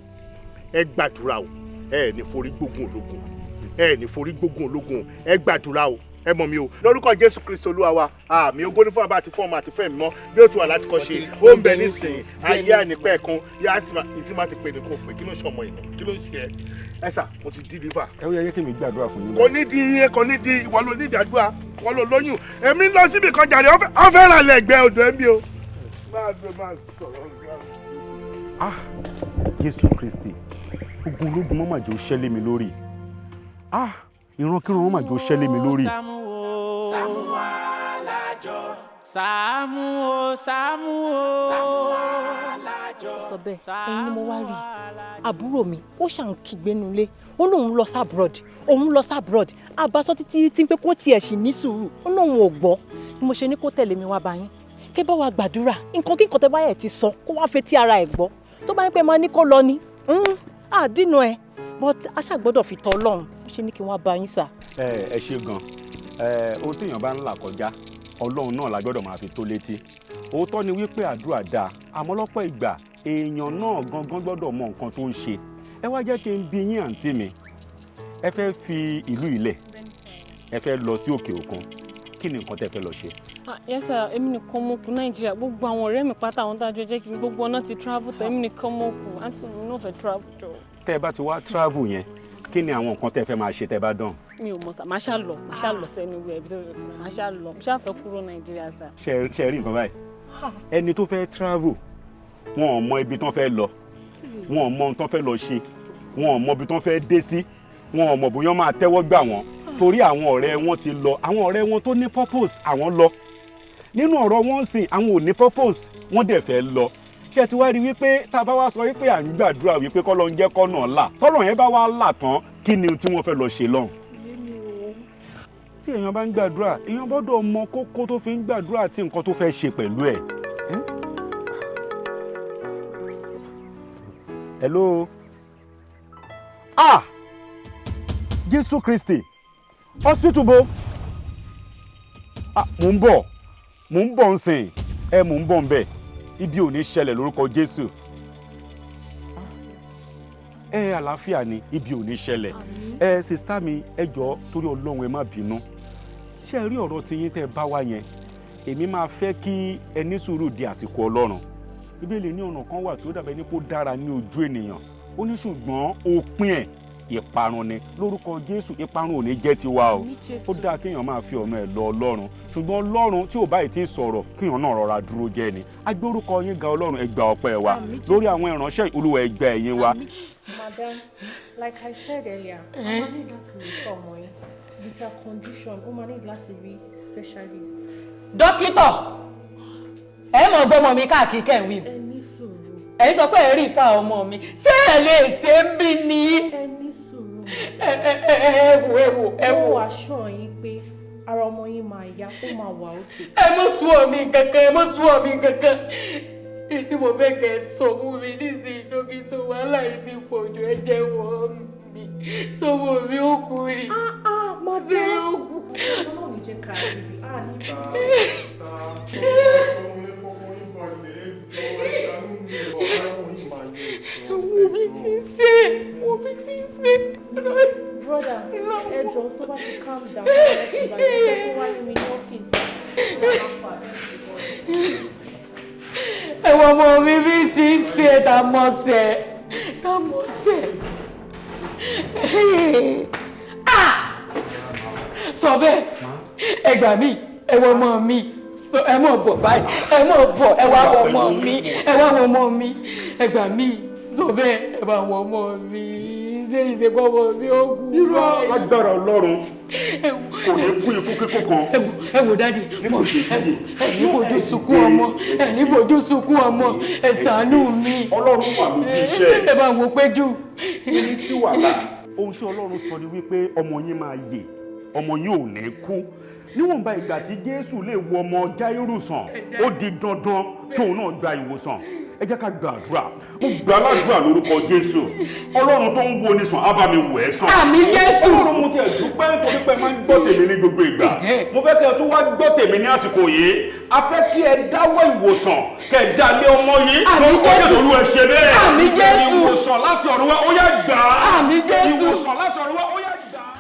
Ẹ gbàdúrà o, ẹ ní forí gbógun ológun. Ẹ ní forí gbógun ológun. Ẹ gbàdúrà o, ẹ mọ̀ mi o, lórúkọ Jésù Kristi Olúwa wa, àmín. Ògo ní fún Bàbá àti fún Ọmọ àti fún Ẹ̀mí mọ́, bí ó ti wà láti kọ́ ṣe, ó ń bẹ nísìnyí, ayé àìnípẹ̀kun. Yá sì máa ìtí máa ti pè ní kò pé. Kí ló ń ṣe ọmọ ìnà? Kí ló ń ṣe ẹ? Ẹ sà, mo ti deliver. Ẹ ó yẹ kí mi gbàdúrà fún yín. Kò ní di iye, kò ní di. Ìwọ ló ní ìdádúrà, ìwọ ló lóyún. Èmi ń lọ síbi kan jàre, ọ fẹ́ rà lẹ́gbẹ̀ẹ́ odò ẹ̀ ń bí o. Máa gbé, máa sọ̀rọ̀. Ah, Jésù Kristi, ogun ológun mọ́ màjò ṣẹlẹ̀ mi lórí. Ah, ìrankíran mọ́ màjò ṣẹlẹ̀ mi lórí. Sàámú Alájọ. Sàámú o, Sàámú o. Sàámú Alájọ. Sọ bẹ́ẹ̀, ẹ̀yin ni mo wá rí. Àbúrò mi ó ṣàn kígbe nulẹ̀, ó lóun lọ s'abroad, òun lọ s'abroad. Àbáṣọ títí tí ń pé kó tiẹ̀ sì ní sùúrù, ó lóun ò gbọ́. Ni mo ṣe ní kó tẹ̀lé mi wá bá yín, kí bá wa gbàdúrà. Nǹkan kí nǹkan tẹ́ bá yẹ̀ ti sọ, kó wá fetí ara ẹ̀ gbọ́. Tó bá ń pẹ́ máa ní kó lọ ni àdínà ẹ̀, but a ṣàgbọ́dọ̀ fi tọ́ Ọlọ́run. Ó ṣe ní kí wọ́n bá yín sà. Ẹ ṣe gan. Ẹ ohun téèyàn bá ń là kọjá, Ọlọ́run náà la gbọ́dọ̀ máa fi tó létí. Òótọ́ ni wípé àdúrà dáa, àmọ́ lọ́pọ̀ ìgbà èèyàn náà gangan gbọ́dọ̀ mọ nǹkan tó ń ṣe. Ẹ wá jẹ́ kí n bi yín, àǹtí mi. Ẹ fẹ́ fi ìlú ilẹ̀, ẹ fẹ́ lọ sí òkè òkun, kí ni nǹkan tẹ́ fẹ́ lọ ṣe? Ah, yes sir, èmi nìkan mo kù Nàìjíríà. Gbogbo àwọn ọ̀rẹ́ mi pátá, àwọn tájọ jẹ́ kí n gbogbo ọ̀nà ti travel tán, èmi nìkan mo kù. Àǹtí mi náà fẹ́ travel jọ. Tẹ́ ẹ bá ti wá travel yẹn, kí ni àwọn nǹkan tẹ́ fẹ́ máa ṣe tẹ́ ẹ bá dán? Mi ò mọ̀ sà, máa ṣá lọ, máa ṣá lọ sẹ́ni wẹ̀ ibi tó máa ṣá lọ. Mo ṣá fẹ́ kúrò Nàìjíríà sà. Ṣe rí nǹkan báyìí? Ẹni tó fẹ́ travel, wọn ò mọ ibi tán fẹ́ lọ, wọn ò mọ ohun tán fẹ́ lọ ṣe, wọn ò mọ ibi tán fẹ́ dé sí, wọn ò mọ̀ bóyá máa tẹ́wọ́ gbà wọ́n, torí àwọn ọ̀rẹ́ wọn ti lọ. Àwọn ọ̀rẹ́ wọn tó ní purpose, àwọn lọ. Nínú ọ̀rọ̀ wọn sìn, àwọn ò ní purpose, wọ́n dẹ̀ fẹ́ lọ. Ṣé ti wá rí wípé tá a bá wá sọ wípé à ń gbàdúrà wípé kọ́ ló ń jẹ́ kọ́nà là, tọ́lọ̀ yẹn bá wá là tán, kí ni tí wọ́n fẹ́ lọ ṣe lọ́hùn? Tí èèyàn bá ń gbàdúrà, èèyàn gbọ́dọ̀ mọ kókó tó fi ń gbàdúrà àti nǹkan tó fẹ́ ṣe pẹ̀lú ẹ̀. Hello. Ah, Jésù Kristi, hospital bo? Ah, mò ń bọ̀, mò ń bọ̀ ń sìn ẹ, mò ń bọ̀ ń bẹ̀. Ibi ò ní ṣẹlẹ̀ lórúkọ Jésù. Ẹ àlàáfíà ni, ibi ò ní ṣẹlẹ̀. Ẹ sister mi, ẹ jọ̀ọ́, torí Ọlọ́run, ẹ má bínú. Ṣé ẹ rí ọ̀rọ̀ tiyín tẹ́ ẹ bá wá yẹn, èmi máa fẹ́ kí ẹ ní sùúrù di àsìkò Ọlọ́run. Bíbélì ní ọ̀nà kan wà tí ó dàbẹ̀ ní kó dára ní ojú ènìyàn, ó ní ṣùgbọ́n òpin ẹ̀ ìparun ni. Lórúkọ Jésù, ìparun ò ní jẹ́ tiwa o. Ó dáa kéèyàn máa fi ọ̀nà ẹ̀ lọ Ọlọ́run, ṣùgbọ́n Ọlọ́run tí ò báyìí ti sọ̀rọ̀, kéèyàn náà rọra dúró jẹ́ ni. Agbórúkọ yín ga, Ọlọ́run, ẹ gba ọpẹ́ wa lórí àwọn ìránṣẹ́. Olúwa, ẹ gba ẹ̀yìn wa. Madam, like I said earlier, a máa ní láti refer ọmọ yín. With her condition, ó máa ní láti rí specialist. Dókítà, ẹ mọ̀ gbọ́mọ mi káàkiri kẹ́ ń wí. Ẹ ní sùúrù. Ẹ sọ pé ẹ rí ìfà ọmọ mi, ṣé ẹ lè ṣe ń bí ni? Ẹ ní sùúrù. Ẹ ẹ ẹ wò, ẹ wò, ẹ wò. Mo assure yín pé ara ọmọ yín máa yá, ó máa wà okay. Ẹ mọ̀ sún ọ mi kankan, ẹ mọ̀ sún ọ mi kankan. Èyí tí mo fẹ́ kẹ́ ẹ sọ fún mi nísìnyí, dókítà, wàhálà yìí ti pọ̀ jù. Ẹ jẹ́wọ́ mi, sọmọ mi ó kú ni? Ah ah, madam. Ọlọ́run jẹ́ ká rí ibi. Ah, ní. Wo mi ti ń ṣe, wo mi ti ń ṣe. Brother, ẹ jọ̀ọ́, tó bá ti calm down, tó bá ti bàjẹ́, fẹ́ tó wáyé mi ní ọ́fíìsì. Ẹ̀wọ̀n ọmọ mi bí ti ń ṣe tàmọ̀sẹ̀ tàmọ̀sẹ̀. Ah! Sọ bẹ́ẹ̀, ẹ gbà mí, ẹ̀wọ̀n ọmọ mi, ẹ mọ̀ bọ̀ báyìí, ẹ mọ̀ bọ̀, ẹ wá wọ ọmọ mi, ẹ wá wọ ọmọ mi, ẹ gbà mí. Sọ bẹ́ẹ̀, ẹ bá wọ ọmọ mi, ṣé ìṣègùn ọmọ mi ó kú? Irọ́, lágbára Ọlọ́run, kò ní kú ikú kíkú kan. Ẹ wò daddy, ẹ ní fojú sunkún ọmọ, ẹ ní fojú sunkún ọmọ, ẹ ṣàánú mi. Ọlọ́run wà lójú iṣẹ́. Ẹ bá wo péjú. Ní sí wàhálà. Ohun tí Ọlọ́run sọ ni wípé ọmọ yín máa yè, ọmọ yín ò ní kú. Níwọ̀nba ìgbà tí Jésù lè wo ọmọ Jáírù sàn, ó di dandan kí òun náà gba ìwòsàn. Ẹ jẹ́ ká gbàdúrà. Mo gbà ládùúrà lórúkọ Jésù, Ọlọ́run tó ń wo ni sàn á bá mi wẹ̀ ẹ́ sàn. Àmín Jésù. Ọlọ́run, mo tiẹ̀ dúpẹ́ nítorí pé ẹ máa ń gbọ́ tèmi ní gbogbo ìgbà. Mo fẹ́ kẹ́ ẹ tún wá gbọ́ tèmi ní àsìkò yìí. A fẹ́ kí ẹ dáwọ́ ìwòsàn, kẹ́ ẹ dá lé ọmọ yìí. Àmín. Lórúkọ Jésù. Jésù, Olúwa, ẹ ṣe bẹ́ẹ̀. Àmín Jésù. Ìwòsàn láti ọ̀run wá, ó yá, gbà á. Àmín Jésù. Ìwòsàn láti ọ̀run wá, ó yá, gbà á.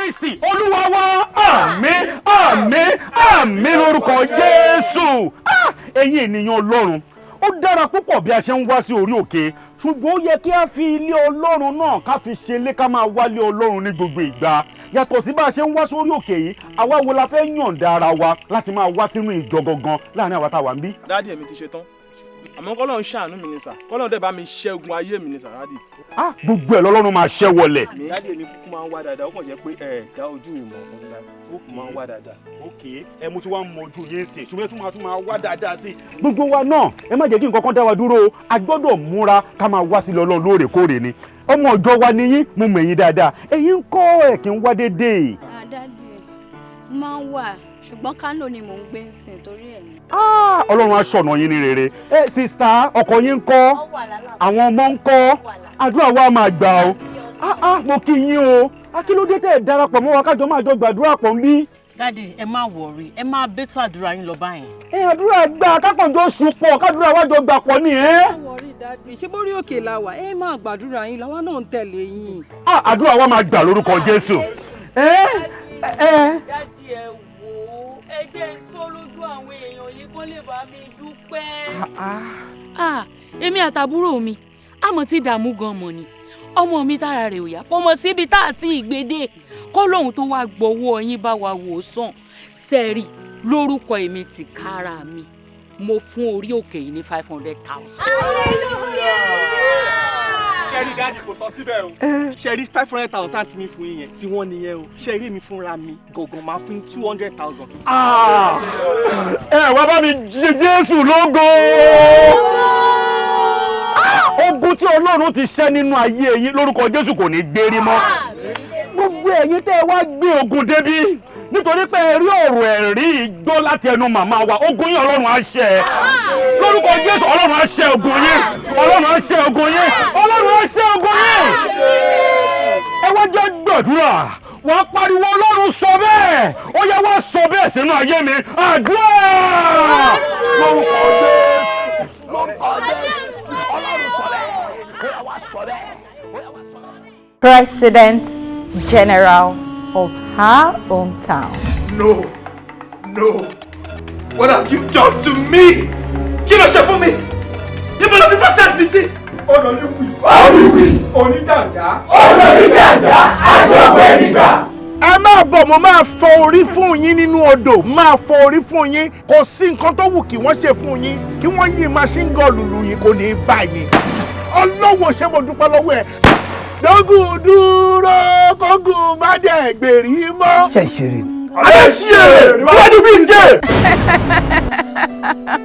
Kristi Olúwa wa. Àmín, àmín, àmín lórúkọ Jésù. Ah, ẹ̀yin ènìyàn Ọlọ́run, ó dára púpọ̀ bí a ṣe ń wá sí orí òkè, ṣùgbọ́n ó yẹ kí a fi ilé Ọlọ́run náà ká fi ṣe ilé, ká máa wálé Ọlọ́run ní gbogbo ìgbà. Yàtọ̀ sí bá a ṣe ń wá sórí òkè yìí, àwa wo la fẹ́ yànda ara wa láti máa wá sínú ìjọ gangan láàrin àwa tá a wà ń bí? Daddy, èmi ti ṣe tán, àmọ́ kọ́lọ́run ṣàánú mi ni sà, kọ́lọ́run dẹ̀ bá mi ṣẹ́gun ayé mi ni sà, daddy. Ah, gbogbo ẹ̀ lọ́lọ́run máa ṣẹ́ wọlẹ̀. Daddy, èmi kúkú máa ń wá dáadáa, ó kàn jẹ́ pé ẹ̀ dá ojú mi mọ̀ ọ̀la, ó kù máa ń wá dáadáa. Ok, ẹ mo ti wá mọ ojú yín sìn, ṣùgbọ́n ẹ tún máa wá dáadáa sí i. Gbogbo wa náà, ẹ má jẹ́ kí nǹkan kan dá wa dúró o. A gbọ́dọ̀ múra ká máa wá sílẹ̀ Ọlọ́run lóòrèkóòrè ni. Ọmọ ọ̀dọ́ wa ni yín, mo mọ̀ ẹ̀yin dáadáa. Ẹ̀yin ń kọ́ ẹ̀ kí n wá déédéé. Ah, Daddy, máa ń wà, ṣùgbọ́n Kánò ni mò ń gbé ń sìn torí ẹ̀ ní. Ah, Ọlọ́run á ṣọ̀nà yín ní rere. Ẹ sister, ọkọ yín ń kọ́, àwọn ọmọ ń kọ́? Àdúrà wa máa gbà o. Ah ah, mo kí yín o. Akílódé tẹ̀ darapọ̀ mọ́ wa kájọ máa jọ gbàdúrà pọ̀ ń bí? Daddy, ẹ má worry, ẹ má bẹ́tù àdúrà yín lọ báyìí. Ẹ àdúrà gbà, kákànjọ sùn pọ̀, kádúrà wájọ gbà pọ̀ ni ẹ́. Daddy, ṣé bórí òkè la wà? Ẹ máa gbàdúrà yín, làwa náà ń tẹ̀lé yín. Ah, àdúrà wa máa gbà lórúkọ Jésù. Ẹ ẹ. Daddy, ẹ wò ó, ẹ jẹ́ ń sọ lójú àwọn èèyàn yìí kó lè bá mi dúpẹ́. Ah, èmi àtàbúrò mi àmọ́ tí dààmú gan mọ̀ ni ọmọ mi tára rẹ̀ ò yá kó mọ síbi tá àti ìgbédè kó lóhun tó wá gbowó yín bá wa wò sàn sẹ́ẹ̀rì. Lórúkọ èmi tìkára mi, mo fún orí òkè yìí ní 500,000. Ṣẹ́rí daddy, kò tọ́ síbẹ̀ o. Ṣẹ́rí 500,000 tá mi fún yín yẹn tí wọ́n nìyẹn o. Ṣẹ́rí mi fúnra mi gọ̀gàn máa fún 200,000 sí. Ah, ẹ wá bá mi jí Jésù lógo. Ah, ogun tí Ọlọ́run ti ṣẹ́ nínú ayé yín lórúkọ Jésù kò ní gbérí mọ́. Gbogbo ẹ̀yin tẹ́ ẹ wá gbé ogun débí nítorí pé ẹ rí ọ̀rọ̀ ẹ̀rí gbọ́ láti ẹnu màmá wa, ogun yín, Ọlọ́run á ṣẹ́ ẹ lórúkọ Jésù. Ọlọ́run á ṣẹ́ ogun yín, Ọlọ́run á ṣẹ́ ogun yín, Ọlọ́run á ṣẹ́ ogun yín. Ẹ wá jẹ́ gbàdúrà, wọ́n pariwo, "Ọlọ́run sọ bẹ́ẹ̀, ó yẹ wá sọ bẹ́ẹ̀ sínú ayé mi." Àdúrà lórúkọ Jésù, lórúkọ Jésù. Ọlọ́run sọ bẹ́ẹ̀, ó yẹ wá sọ bẹ́ẹ̀, ó yẹ wá sọ bẹ́ẹ̀. President General of her hometown. No, no. What have you done to me? Kí ló ṣe fún mi? Níbo ló fi process mi sí? Olóyúnwì oníjàǹjà olóníjàǹjà àjọpọ̀ ẹnìgbà. Ẹ máa bọ̀, mo máa fọ orí fún yín nínú odò, máa fọ orí fún yín. Kò sí nǹkan tó wù kí wọ́n ṣe fún yín, kí wọ́n yí machine gun lùlù yín, kò ní í bá yín. Ọlọ́wọ́ ṣé, mo dúpẹ́ lọ́wọ́ ẹ̀. Dógùn dúró, kógùn má dẹ̀ gbèrí mọ́. Ṣe ìṣeré ni? Alẹ́ ṣí èrè níwájú bí n jẹ́.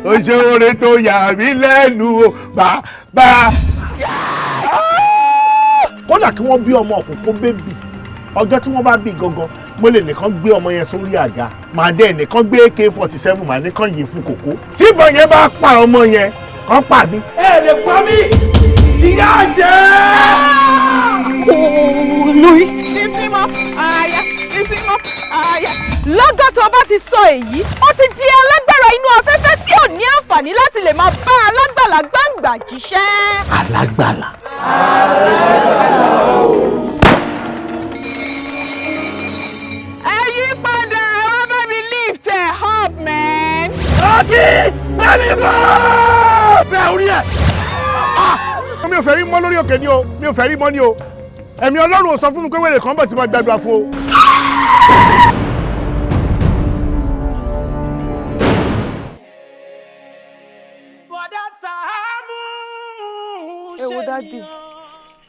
Ó ṣe oore tó yà mí lẹ́nu o, bàbá. Kódà kí wọ́n bí ọmọ òkùnkùn baby, ọjọ́ tí wọ́n bá bí gangan, mo lè nìkan gbé ọmọ yẹn sórí àga, màá dẹ́ nìkan gbé AK-47, màá nìkan yìí fún kòkó. Tí ìbọn yẹn bá pa ọmọ yẹn, kàn pa mí. Ẹ lè pa mí, ìyá jẹ́. Lórí. Lift him up higher, lift him up higher. Lọ́gọ́ tó bá ti sọ èyí, ó ti di alágbára inú afẹ́fẹ́ tí ò ní àǹfààní láti lè máa bá alágbàlá gbàǹgbà jíṣẹ́. Alágbàlá. Ẹ yí padà, ẹ bá mi lift ẹ up, man. Ọtí bẹ́ẹ̀ni fún bẹ́ẹ̀ orí ẹ̀. Mi ò fẹ́ rí mọ́ lórí òkè ni o, mi ò fẹ́ rí mọ́ ni o. Ẹ̀mí Ọlọ́run ò sọ fún mi pé wèrè kan bọ̀ tí mo gbàdúrà fún o. Bọ̀dá Sàámú. Ẹ wo daddy,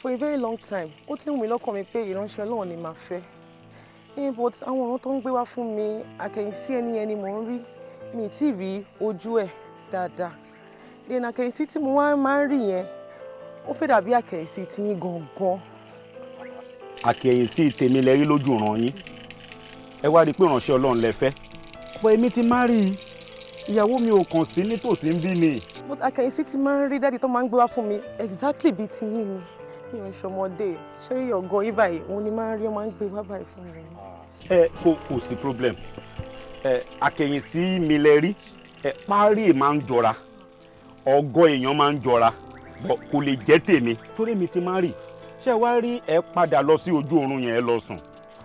for a very long time ó ti ń wù mí lọ́kàn mi pé ìránṣẹ́ Ọlọ́run ni màá fẹ́. But àwọn ọ̀rọ̀ tó ń gbé wá fún mi, àkẹ́yìnsí ẹni yẹn ni mò ń rí, mi ì tí ì rí ojú ẹ̀ dáadáa. Then àkẹ́yìnsí tí mo wá máa ń rí yẹn, ó fẹ́ dàbí àkẹ́yìnsí tiyín gangan. Àkẹ́yìnsí tèmi lẹ rí lójú ìran yín, ẹ wá rí i pé ìránṣẹ́ Ọlọ́run lẹ fẹ́ pé èmi ti má rí i, ìyàwó mi ò kàn sí nítòsí ń bí ni. But àkẹ́yìnsí tí máa ń rí, daddy, tó máa ń gbé wá fún mi, exactly bíi tiyín ni. Mi ò ń ṣọmọdé ṣé rí ọ̀gọ́ yín báyìí, òun ni máa ń rí, ó máa ń gbé wá báyìí fún mi. Ẹ kò sí problem. Ẹ àkẹ́yìnsí mi lẹ rí, ẹ párí máa ń jọra, ọgọ́ èèyàn máa ń jọra, bọ̀ kò lè jẹ́ tèmi torí mi ti má rí. Ṣé wá rí, ẹ padà lọ sí ojú oorun yẹn, ẹ lọ sùn.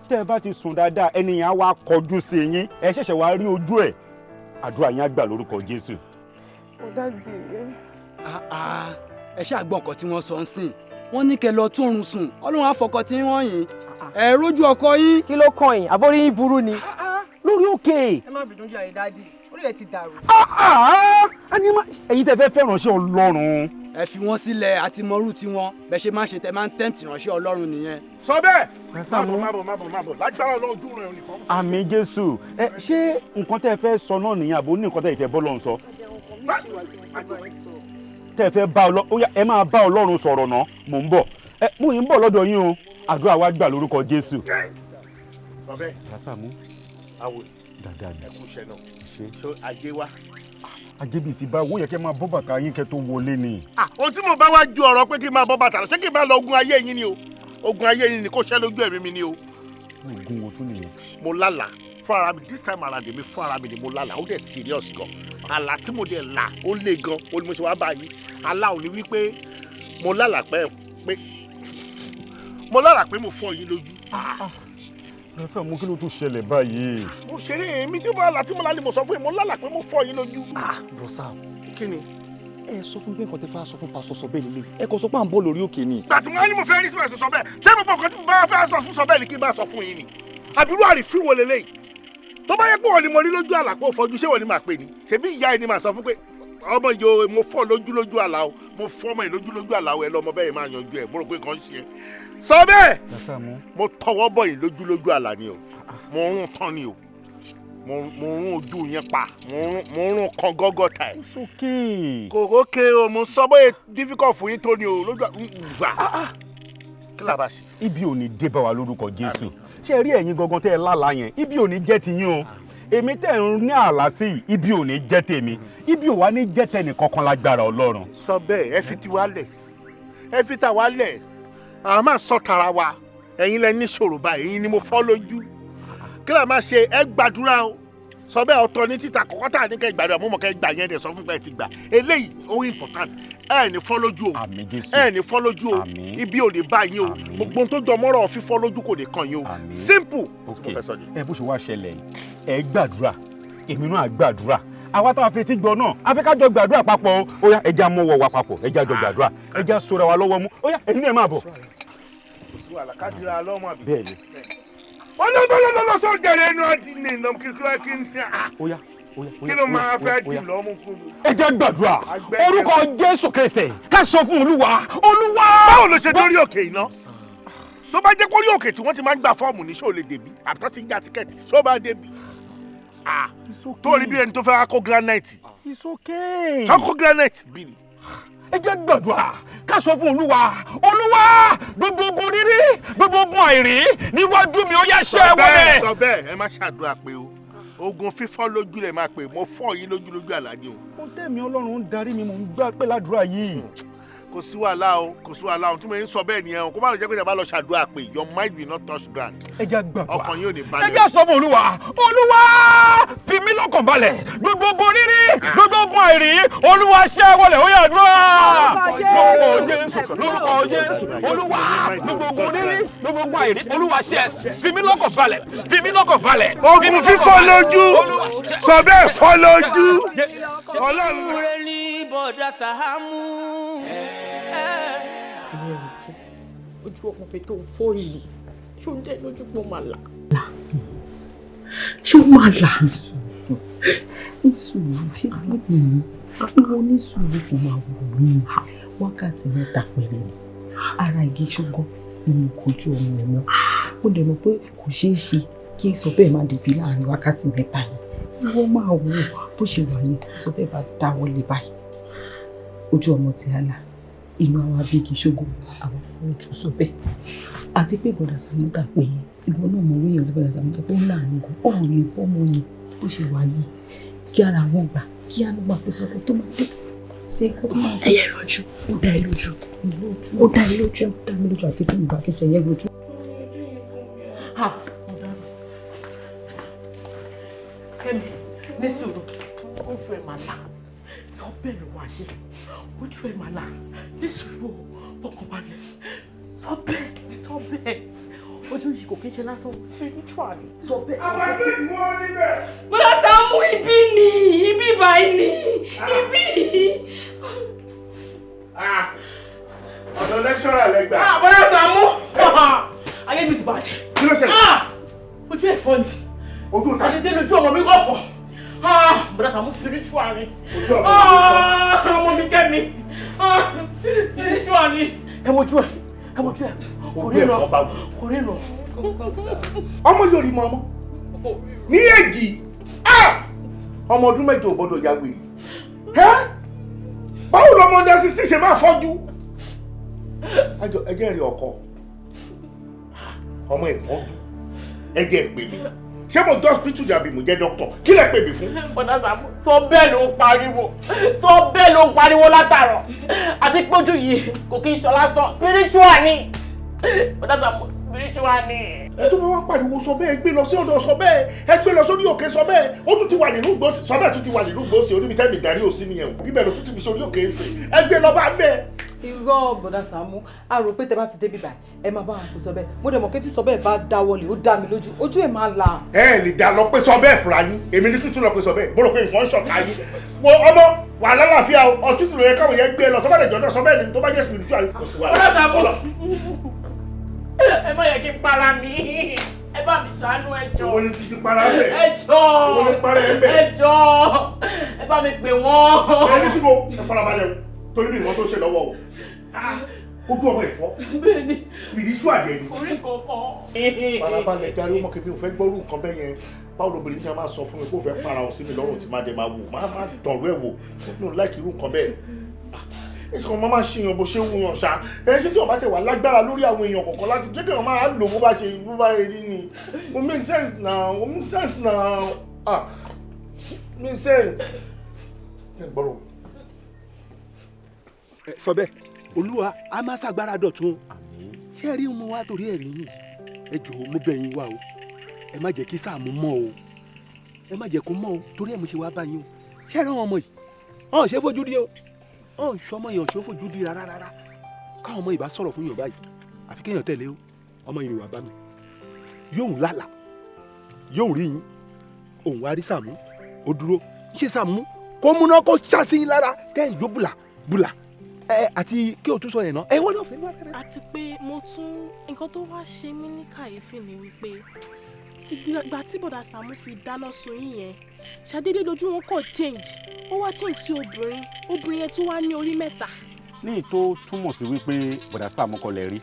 Tẹ́ ẹ bá ti sùn dáadáa, ẹni yẹn á wá kọjú sí yín, ẹ ṣẹ̀ṣẹ̀ wá rí ojú ẹ̀. Àdúrà yín á gbà lórúkọ Jésù. Ó daddy. Ẹ ṣáà gbọ́ nǹkan tí wọ́n sọ ń sìn. Wọ́n ní kẹ́ lọ túnrun sùn, Ọlọ́run á fọkọ tí wọ́n yìn. Ẹ rójú ọkọ yín. Kí ló kàn yín? Àbórí yín burú ni. Lórí òkè. Ẹ má bínú jàre daddy, orí rẹ̀ ti dàrú. Ẹ̀yin tẹ́ fẹ́ fẹ́ràn ṣe Ọlọ́run. Ẹ fi wọ́n sílẹ̀ àti mọ́rú tiwọn, bẹ́ẹ̀ ṣe máa ń ṣe tẹ́ máa ń tẹ́ǹtì ránṣẹ́ Ọlọ́run nìyẹn. Sọ bẹ́ẹ̀, má bọ̀, má bọ̀, má bọ̀, má bọ̀, lágbára Ọlọ́run, ojú rẹ̀ ò ní fọ́. Àmín Jésù. Ẹ ṣé nǹkan tẹ́ fẹ́ sọ náà nìyẹn, àbò ní nǹkan tẹ́ fẹ́ bọ́ lọ́run sọ? Tẹ́ fẹ́ bá Ọlọ́run, ó yá, ẹ máa bá Ọlọ́run sọ̀rọ̀ náà, mò ń bọ̀. Ẹ mú yín bọ̀ lọ́dọ̀ yín o, àdúrà wa gbà lórúkọ Jésù. Sọ bẹ́ẹ̀. Sàmú. Awo. Dáadáa ni. Ẹ kú iṣẹ́ náà. Ṣé ajé wa? Ajé bíi ti bá owó yẹ kẹ́ máa bọ́ bàtà yín kẹ́ tó wọlé ni. Ohun tí mo bá wá ju ọ̀rọ̀ pé kí n máa bọ́ bàtà lọ, ṣé kí n máa lọ ogun ayé yín ni o? Ogun ayé yín ni kò ṣẹ́ lójú ẹ̀mí mi ni o. Ogun wo tún nìyẹn? Mo lálàá fún ara mi this time around, èmi fún ara mi ni mo lálàá, ó dẹ̀ serious gan. Àlá tí mo dẹ̀ là ó le gan, ó ní mo ṣe wá báyìí. Àlá ò ní wípé mo lálàá pé mo lálàá pé mo fọ́ yín lójú. Lọ́sàn mú, kí ló tún ṣẹlẹ̀ báyìí? Mo ṣeré, èmi tí mo lálàá tí mo lálàá ni mo sọ fún yín, mo lálàá pé mo fọ́ yín lójú. Bro Sam. Kí ni? Ẹ sọ fún mi pé nǹkan tẹ fẹ́ sọ fún pásítọ̀ sọ bẹ́ẹ̀ lélẹ̀, ẹ kò sọ pé à ń bọ̀ lórí òkè ni. Gbà tí mo ní mo fẹ́ rí sí pásítọ̀ sọ bẹ́ẹ̀, ṣé gbogbo nǹkan tí mo bá fẹ́ sọ fún sọ bẹ́ẹ̀ ni kí n bá sọ fún yín ni? Àbírú àrífín wo leléyìí? Tó bá yẹ pé wọ́n ni mo rí lójú àlá pé ó fọjú, ṣé wọ́n ni màá pè ní? Ṣebí ìyá ẹ ni màá sọ fún pé ọmọ yìí o, mo fọ́ lójú lójú àlá o, mo fọ́ ọmọ yìí lójú lójú àlá o, ẹ lọ́mọ bẹ́ẹ̀ máa yanjú ẹ̀, mo rò pé nǹkan ń ṣe ẹ́. Sọ bẹ́ẹ̀, mo tọwọ́ bọ̀ yìí lójú lójú àlá ni o, mo rún tán ni o, mo rún ojú yẹn pa, mo rún kan gọ́gọ́ ta ẹ̀. Kò ókè o, mo sọ bóyá difficult fún yín tó ni o lójú àlá. Kí la bá ṣe? Ibi ò ní dé bá wa lórúkọ Jésù. Ṣé ẹ rí ẹ̀yin gangan tẹ́ ẹ lálàá yẹn, ibi ò ní jẹ́ ti yín o. Èmi tẹ́ ń ní àlá sí, ibi ò ní jẹ́ tèmi, ibi ò wá ní jẹ́ tẹnì kankan lágbára Ọlọ́run. Sọ bẹ́ẹ̀, ẹ fi tiwa lẹ̀, ẹ fi tàwa lẹ̀, àwọn máa sọ tara wa. Ẹ̀yin lẹ ní ṣòro báyìí, ẹ̀yin ni mo fọ́ lójú. Kí la máa ṣe? Ẹ gbàdúrà o. Sọ bẹ́ẹ̀, ọ̀tọ̀ ní títa kọ̀kọ́ tà ní kẹ́ gbàdúrà, mo mọ̀ kẹ́ gbà yẹn dẹ̀ sọ fún pé ẹ ti gbà. Eléyìí ó important, ẹ ní fọ́ lójú o, ẹ ní fọ́ lójú o, ibi ò ní bá yín o, gbogbo ohun tó jọ mọ́rọ̀ fífọ́ lójú kò ní kàn yín o. Simple. Ẹ bó ṣe wá ṣẹlẹ̀ yìí, ẹ gbàdúrà, èmi náà gbàdúrà, àwa tá a fi etí gbọ́ náà a fẹ́ ká jọ gbàdúrà papọ̀ o. Ó yá, ẹ já mọ́wọ́ wa papọ̀, ẹ já jọ gbàdúrà, ẹ já sora wa lọ́wọ́ mú. Ó yá, ẹ̀yin náà máa bọ̀. Kò sí wàhálà, ká dira lọ́mọ àbí. Bẹ́ẹ̀ni. Ọlọ́gbọ́n sọ jẹrẹ inú ọdí ní ìnáwó kíkúrẹ́ kí n Ó yá, ó yá, kí ló máa fẹ́ dì lọ́mú kúrú. Ẹ jẹ́ gbàdúrà orúkọ Jésù Kristi, ká sọ fún Olúwa. Olúwa. Báwo ló ṣe dórí òkè iná? Tó bá jẹ́ kórí òkè tí wọ́n ti máa ń gba fọ́ọ̀mù ní, ṣó lè débí? Àbí tó ti ń gba tíkẹ́ẹ̀tì, ṣó bá débí? Tó rí bí ẹni tó fẹ́ kó granite. It's okay. Tó kó granite bí ni. Ẹ jẹ́ gbàdúrà ká sọ fún Olúwa. Olúwa, gbogbo ogun rírí, gbogbo ogun àìrí níwájú mi, ó yá ṣẹ́ wọlé. Sọ bẹ́ẹ̀, ẹ má ṣàdúrà pé o ogun fífọ́ lójú lẹ máa pè, mo fọ́ yín lójú lójú àlá ni o. Mo tẹ̀mí Ọlọ́run ń darí mi, mò ń gbà pé ládùúrà yìí. Kò sí wàhálà o, kò sí wàhálà o, tí mo ń sọ bẹ́ẹ̀ nìyẹn o, kó má lọ jẹ́ pé ìjàmbá lọ ṣàdúrà pé your mind will not touch ground. Ẹ jẹ́ gbàdúrà. Ọkàn yóò ní balẹ̀. Ẹ jẹ́ sọ fún Olúwa. Olúwa, fi mí lọ́kàn balẹ̀, gbogbo ogun rírí, gbogbo ogun àìrí, Olúwa ṣẹ́ wọlé, ó yá àdúrà. Lórúkọ Jésù, lórúkọ Jésù, Olúwa, gbogbo ogun rírí, gbogbo ogun àìrí, Olúwa ṣẹ́, fi mí lọ́kàn balẹ̀, fi mí lọ́kàn balẹ̀. Ogun fífọ́ lójú, sọ bẹ́ẹ̀, fọ́ lójú. Ọlọ́run rẹ̀ ní bọ̀dá Sàámú. Ojú ọmọ mi tó ń fọ́ yìí, ṣó ń dẹ́ lójú pọ̀ máa là? Ṣó máa là? Ní sùúrù, ṣé bíbí mi ìwọ ní sùúrù, kò máa wò mí. Wákàtí 3 péré ni ara igi ṣógán ni mo kojú ọmọ ẹ mọ́. Mo dẹ̀ mọ̀ pé kò ṣeé ṣe kí sọ bẹ́ẹ̀ má dìbí láàrin wákàtí 3 yìí. Ìwọ máa wò ó bó ṣe wà yẹn, tí sọ bẹ́ẹ̀ bá dáwọ́ lé báyìí, ojú ọmọ ti á là, inú àwọn abégi ṣógó àwọn fún ojú sọ bẹ́ẹ̀. Àti pé bọ̀dà Sàmúta pé ìwọ náà mọ̀ wíyàn tí bọ̀dà Sàmúta pé ó láàánú gan, ọ̀hún lè bọ́ ọmọ yẹn bó ṣe wà yìí, kí ara wọn gbà kí á ló máa pèsè ọkọ tó máa dé ṣe kó tó máa ṣe. Ẹyẹ lójú, ó dá ẹ lójú, ó dá ẹ lójú, ó dá mi lójú, àfi tí mo bá kí ṣe yẹ lójú. Kẹ́mi, ní sùúrù, ojú ẹ̀ máa là, sọ bẹ́ẹ̀ ló máa ṣe, ojú ẹ̀ máa là, ní sùúrù, fọkànbalẹ̀, sọ bẹ́ẹ̀, sọ bẹ́ẹ̀, Ojú yìí kò kí ń ṣe lásán, spiritual ni. Sọ bẹ́ẹ̀. Àwọn ẹgbẹ́ tí wọ́n níbẹ̀. Bọ́dà Sàámú, ibi ni, ibi báyìí ni, ibi. Ọ̀dọ̀ lecturer lẹ gbà. Ah, Bọ́dà Sàámú, ayé mi ti bàjẹ́. Kí ló ṣẹlẹ̀? Ojú ẹ̀ fọ́ ni. Ojú ta? Àdédé lójú ọmọ mi kọ̀ fọ́. Bọ́dà Sàámú, spiritual ni. Ojú ọmọ mi kọ̀ fọ́. Ọmọ mi kẹ́ mi. Spiritual ni. Ẹ wojú ẹ, ẹ wojú ẹ. Kò Ojú ẹ̀ ríran. kọ́ bá wù. Kò ríran. Ọmọ yóò rí mọ ọmọ ní èjì, ọmọ ọdún 8 ò gbọdọ̀ ya wèrè. Ẹ́, báwo lọmọ ọdún 16 ṣe máa fọ́jú? Àjọ ẹjẹ́ rí ọkọ ọmọ ìfọ́jú, ẹjẹ́ pè mí. Ṣé mo jẹ́ hospital àbí mo jẹ́ doctor? Kí lẹ pè mí fún? Bọ́dà Sàámú, sọ bẹ́ẹ̀ ló ń pariwo, sọ bẹ́ẹ̀ ló ń pariwo látàrọ̀. Àti pójú yìí kò kí ń ṣọ lásán, spiritual ni. Bọ́dà Sàámú, spiritual ni. Ẹ tó bá wá pariwo sọ bẹ́ẹ̀, gbé lọ sí ọ̀dọ̀ sọ bẹ́ẹ̀, ẹ gbé lọ sórí òkè sọ bẹ́ẹ̀. Ó tún ti wà nínú gbòòsì sọ bẹ́ẹ̀, tún ti wà nínú gbòòsì oníbi tẹ́mi ìdarí òsì nìyẹn o. Ibẹ̀ ló tún ti fi sórí òkè ṣe, ẹ gbé lọ bá bẹ́ẹ̀. Irọ́, Bọ̀dà Sàámú, a rò pé tẹ bá ti débi báyìí, ẹ máa bá wa pè sọ bẹ́ẹ̀. Mo dẹ̀ mọ̀ pé tí sọ bẹ́ẹ̀ bá dáwọ́lé, ó dá mi lójú, ojú ẹ̀ máa là. Ẹ lè dá lọ pé sọ bẹ́ẹ̀ fúnra yín. Èmi ní kí tún lọ pé sọ bẹ́ẹ̀. Mo rò pé nǹkan ń ṣọ̀tá yín. Wo ọmọ wà lálàáfíà o. Hospital yẹn káwọn yẹn gbé e lọ. Tó bá lè jọ̀dọ̀ sọ bẹ́ẹ̀ ni, tó bá jẹ́ spiritual, kò sí wàhálà. Bọ́dà Sàámú, ẹ má yẹ kí n para mi, ẹ bá mi ṣàánú, ẹ jọ̀ọ́. Owó ní títí para bẹ́ẹ̀. Ẹ jọ̀ọ́. Owó ní para ẹ bẹ́ẹ̀. Ẹ jọ̀ọ́, ẹ bá mi pè wọ́n. Ẹ ní síbò, ẹ farabalẹ̀ o, torí bí nǹkan tó ṣe lọ́wọ́ o, ojú ọmọ ẹ̀fọ́. Bẹ́ẹ̀ni. Spiritual dẹ̀ ni. Orí kankan. Farabalẹ̀ járe, ó mọ̀ kí mi ò fẹ́ gbọ́rú nǹkan bẹ́ẹ̀ yẹn. Báwo lobìnrin ṣe máa sọ fún mi kó fẹ́ para ọ̀ sí mi lọ́rùn tí máa dẹ̀ máa wò, máa máa dọ̀rọ̀ ẹ̀ wò? Mi ò láìkí irú nǹkan bẹ́ẹ̀. Ẹ ṣe kàn máa ṣe èèyàn bó ṣe wù yàn ṣá. Ẹ ṣe tí wọn bá ṣe wà lágbára lórí àwọn èèyàn kọ̀ọ̀kan láti jẹ́ kí wọn máa lò bó bá ṣe bó bá rí ni. Mo make sense now, mo make sense now, ah, make sense. Ẹ gbọ́dọ̀. Sọ bẹ́ẹ̀, Olúwa a máa ṣàgbára dọ̀tun. Ṣé ẹ rí mo wá torí ẹ̀rí yìí? Ẹ jọ̀ọ́, mo bẹ̀ yín wá o, ẹ má jẹ́ kí Sàámú mọ̀ o, ẹ má jẹ́ kó mọ̀ o. Torí ẹ̀ mo ṣe wá bá yín o. Ṣé ẹ rí àwọn ọmọ yìí? Ọ̀n ṣe fojú di o, ọ̀n ṣọmọ yẹn ṣe fojú di rárá rárá. Káwọn ọmọ yìí bá sọ̀rọ̀ fún yàn báyìí, àfi kéèyàn tẹ̀lé o. Ọmọ yìí wà bá mi, yóò ń lálàá, yóò rí yín, òun wá rí Sàámú. Ó dúró ṣé Sàámú kó múná kó ṣá sí yín lára kẹ́ ẹ̀ jó bùlà bùlà. Ẹ àti kí o tún sọ yẹn náà, ẹ wọ́n náà fẹ́ wá rẹ̀. Àti pé mo tún nǹkan tó wá ṣe mí ní kàyéfì ni wípé ìgbà tí Bọ̀dà Sàámú fi dáná sun yín yẹn, ṣàdédé lójú wọn kò change, ó wá change sí obìnrin. Obìnrin yẹn tún wá ní orí mẹ́ta. Ní ìtó túmọ̀ sí wípé Bọ̀dà Sàámú kọ́ lẹ rí.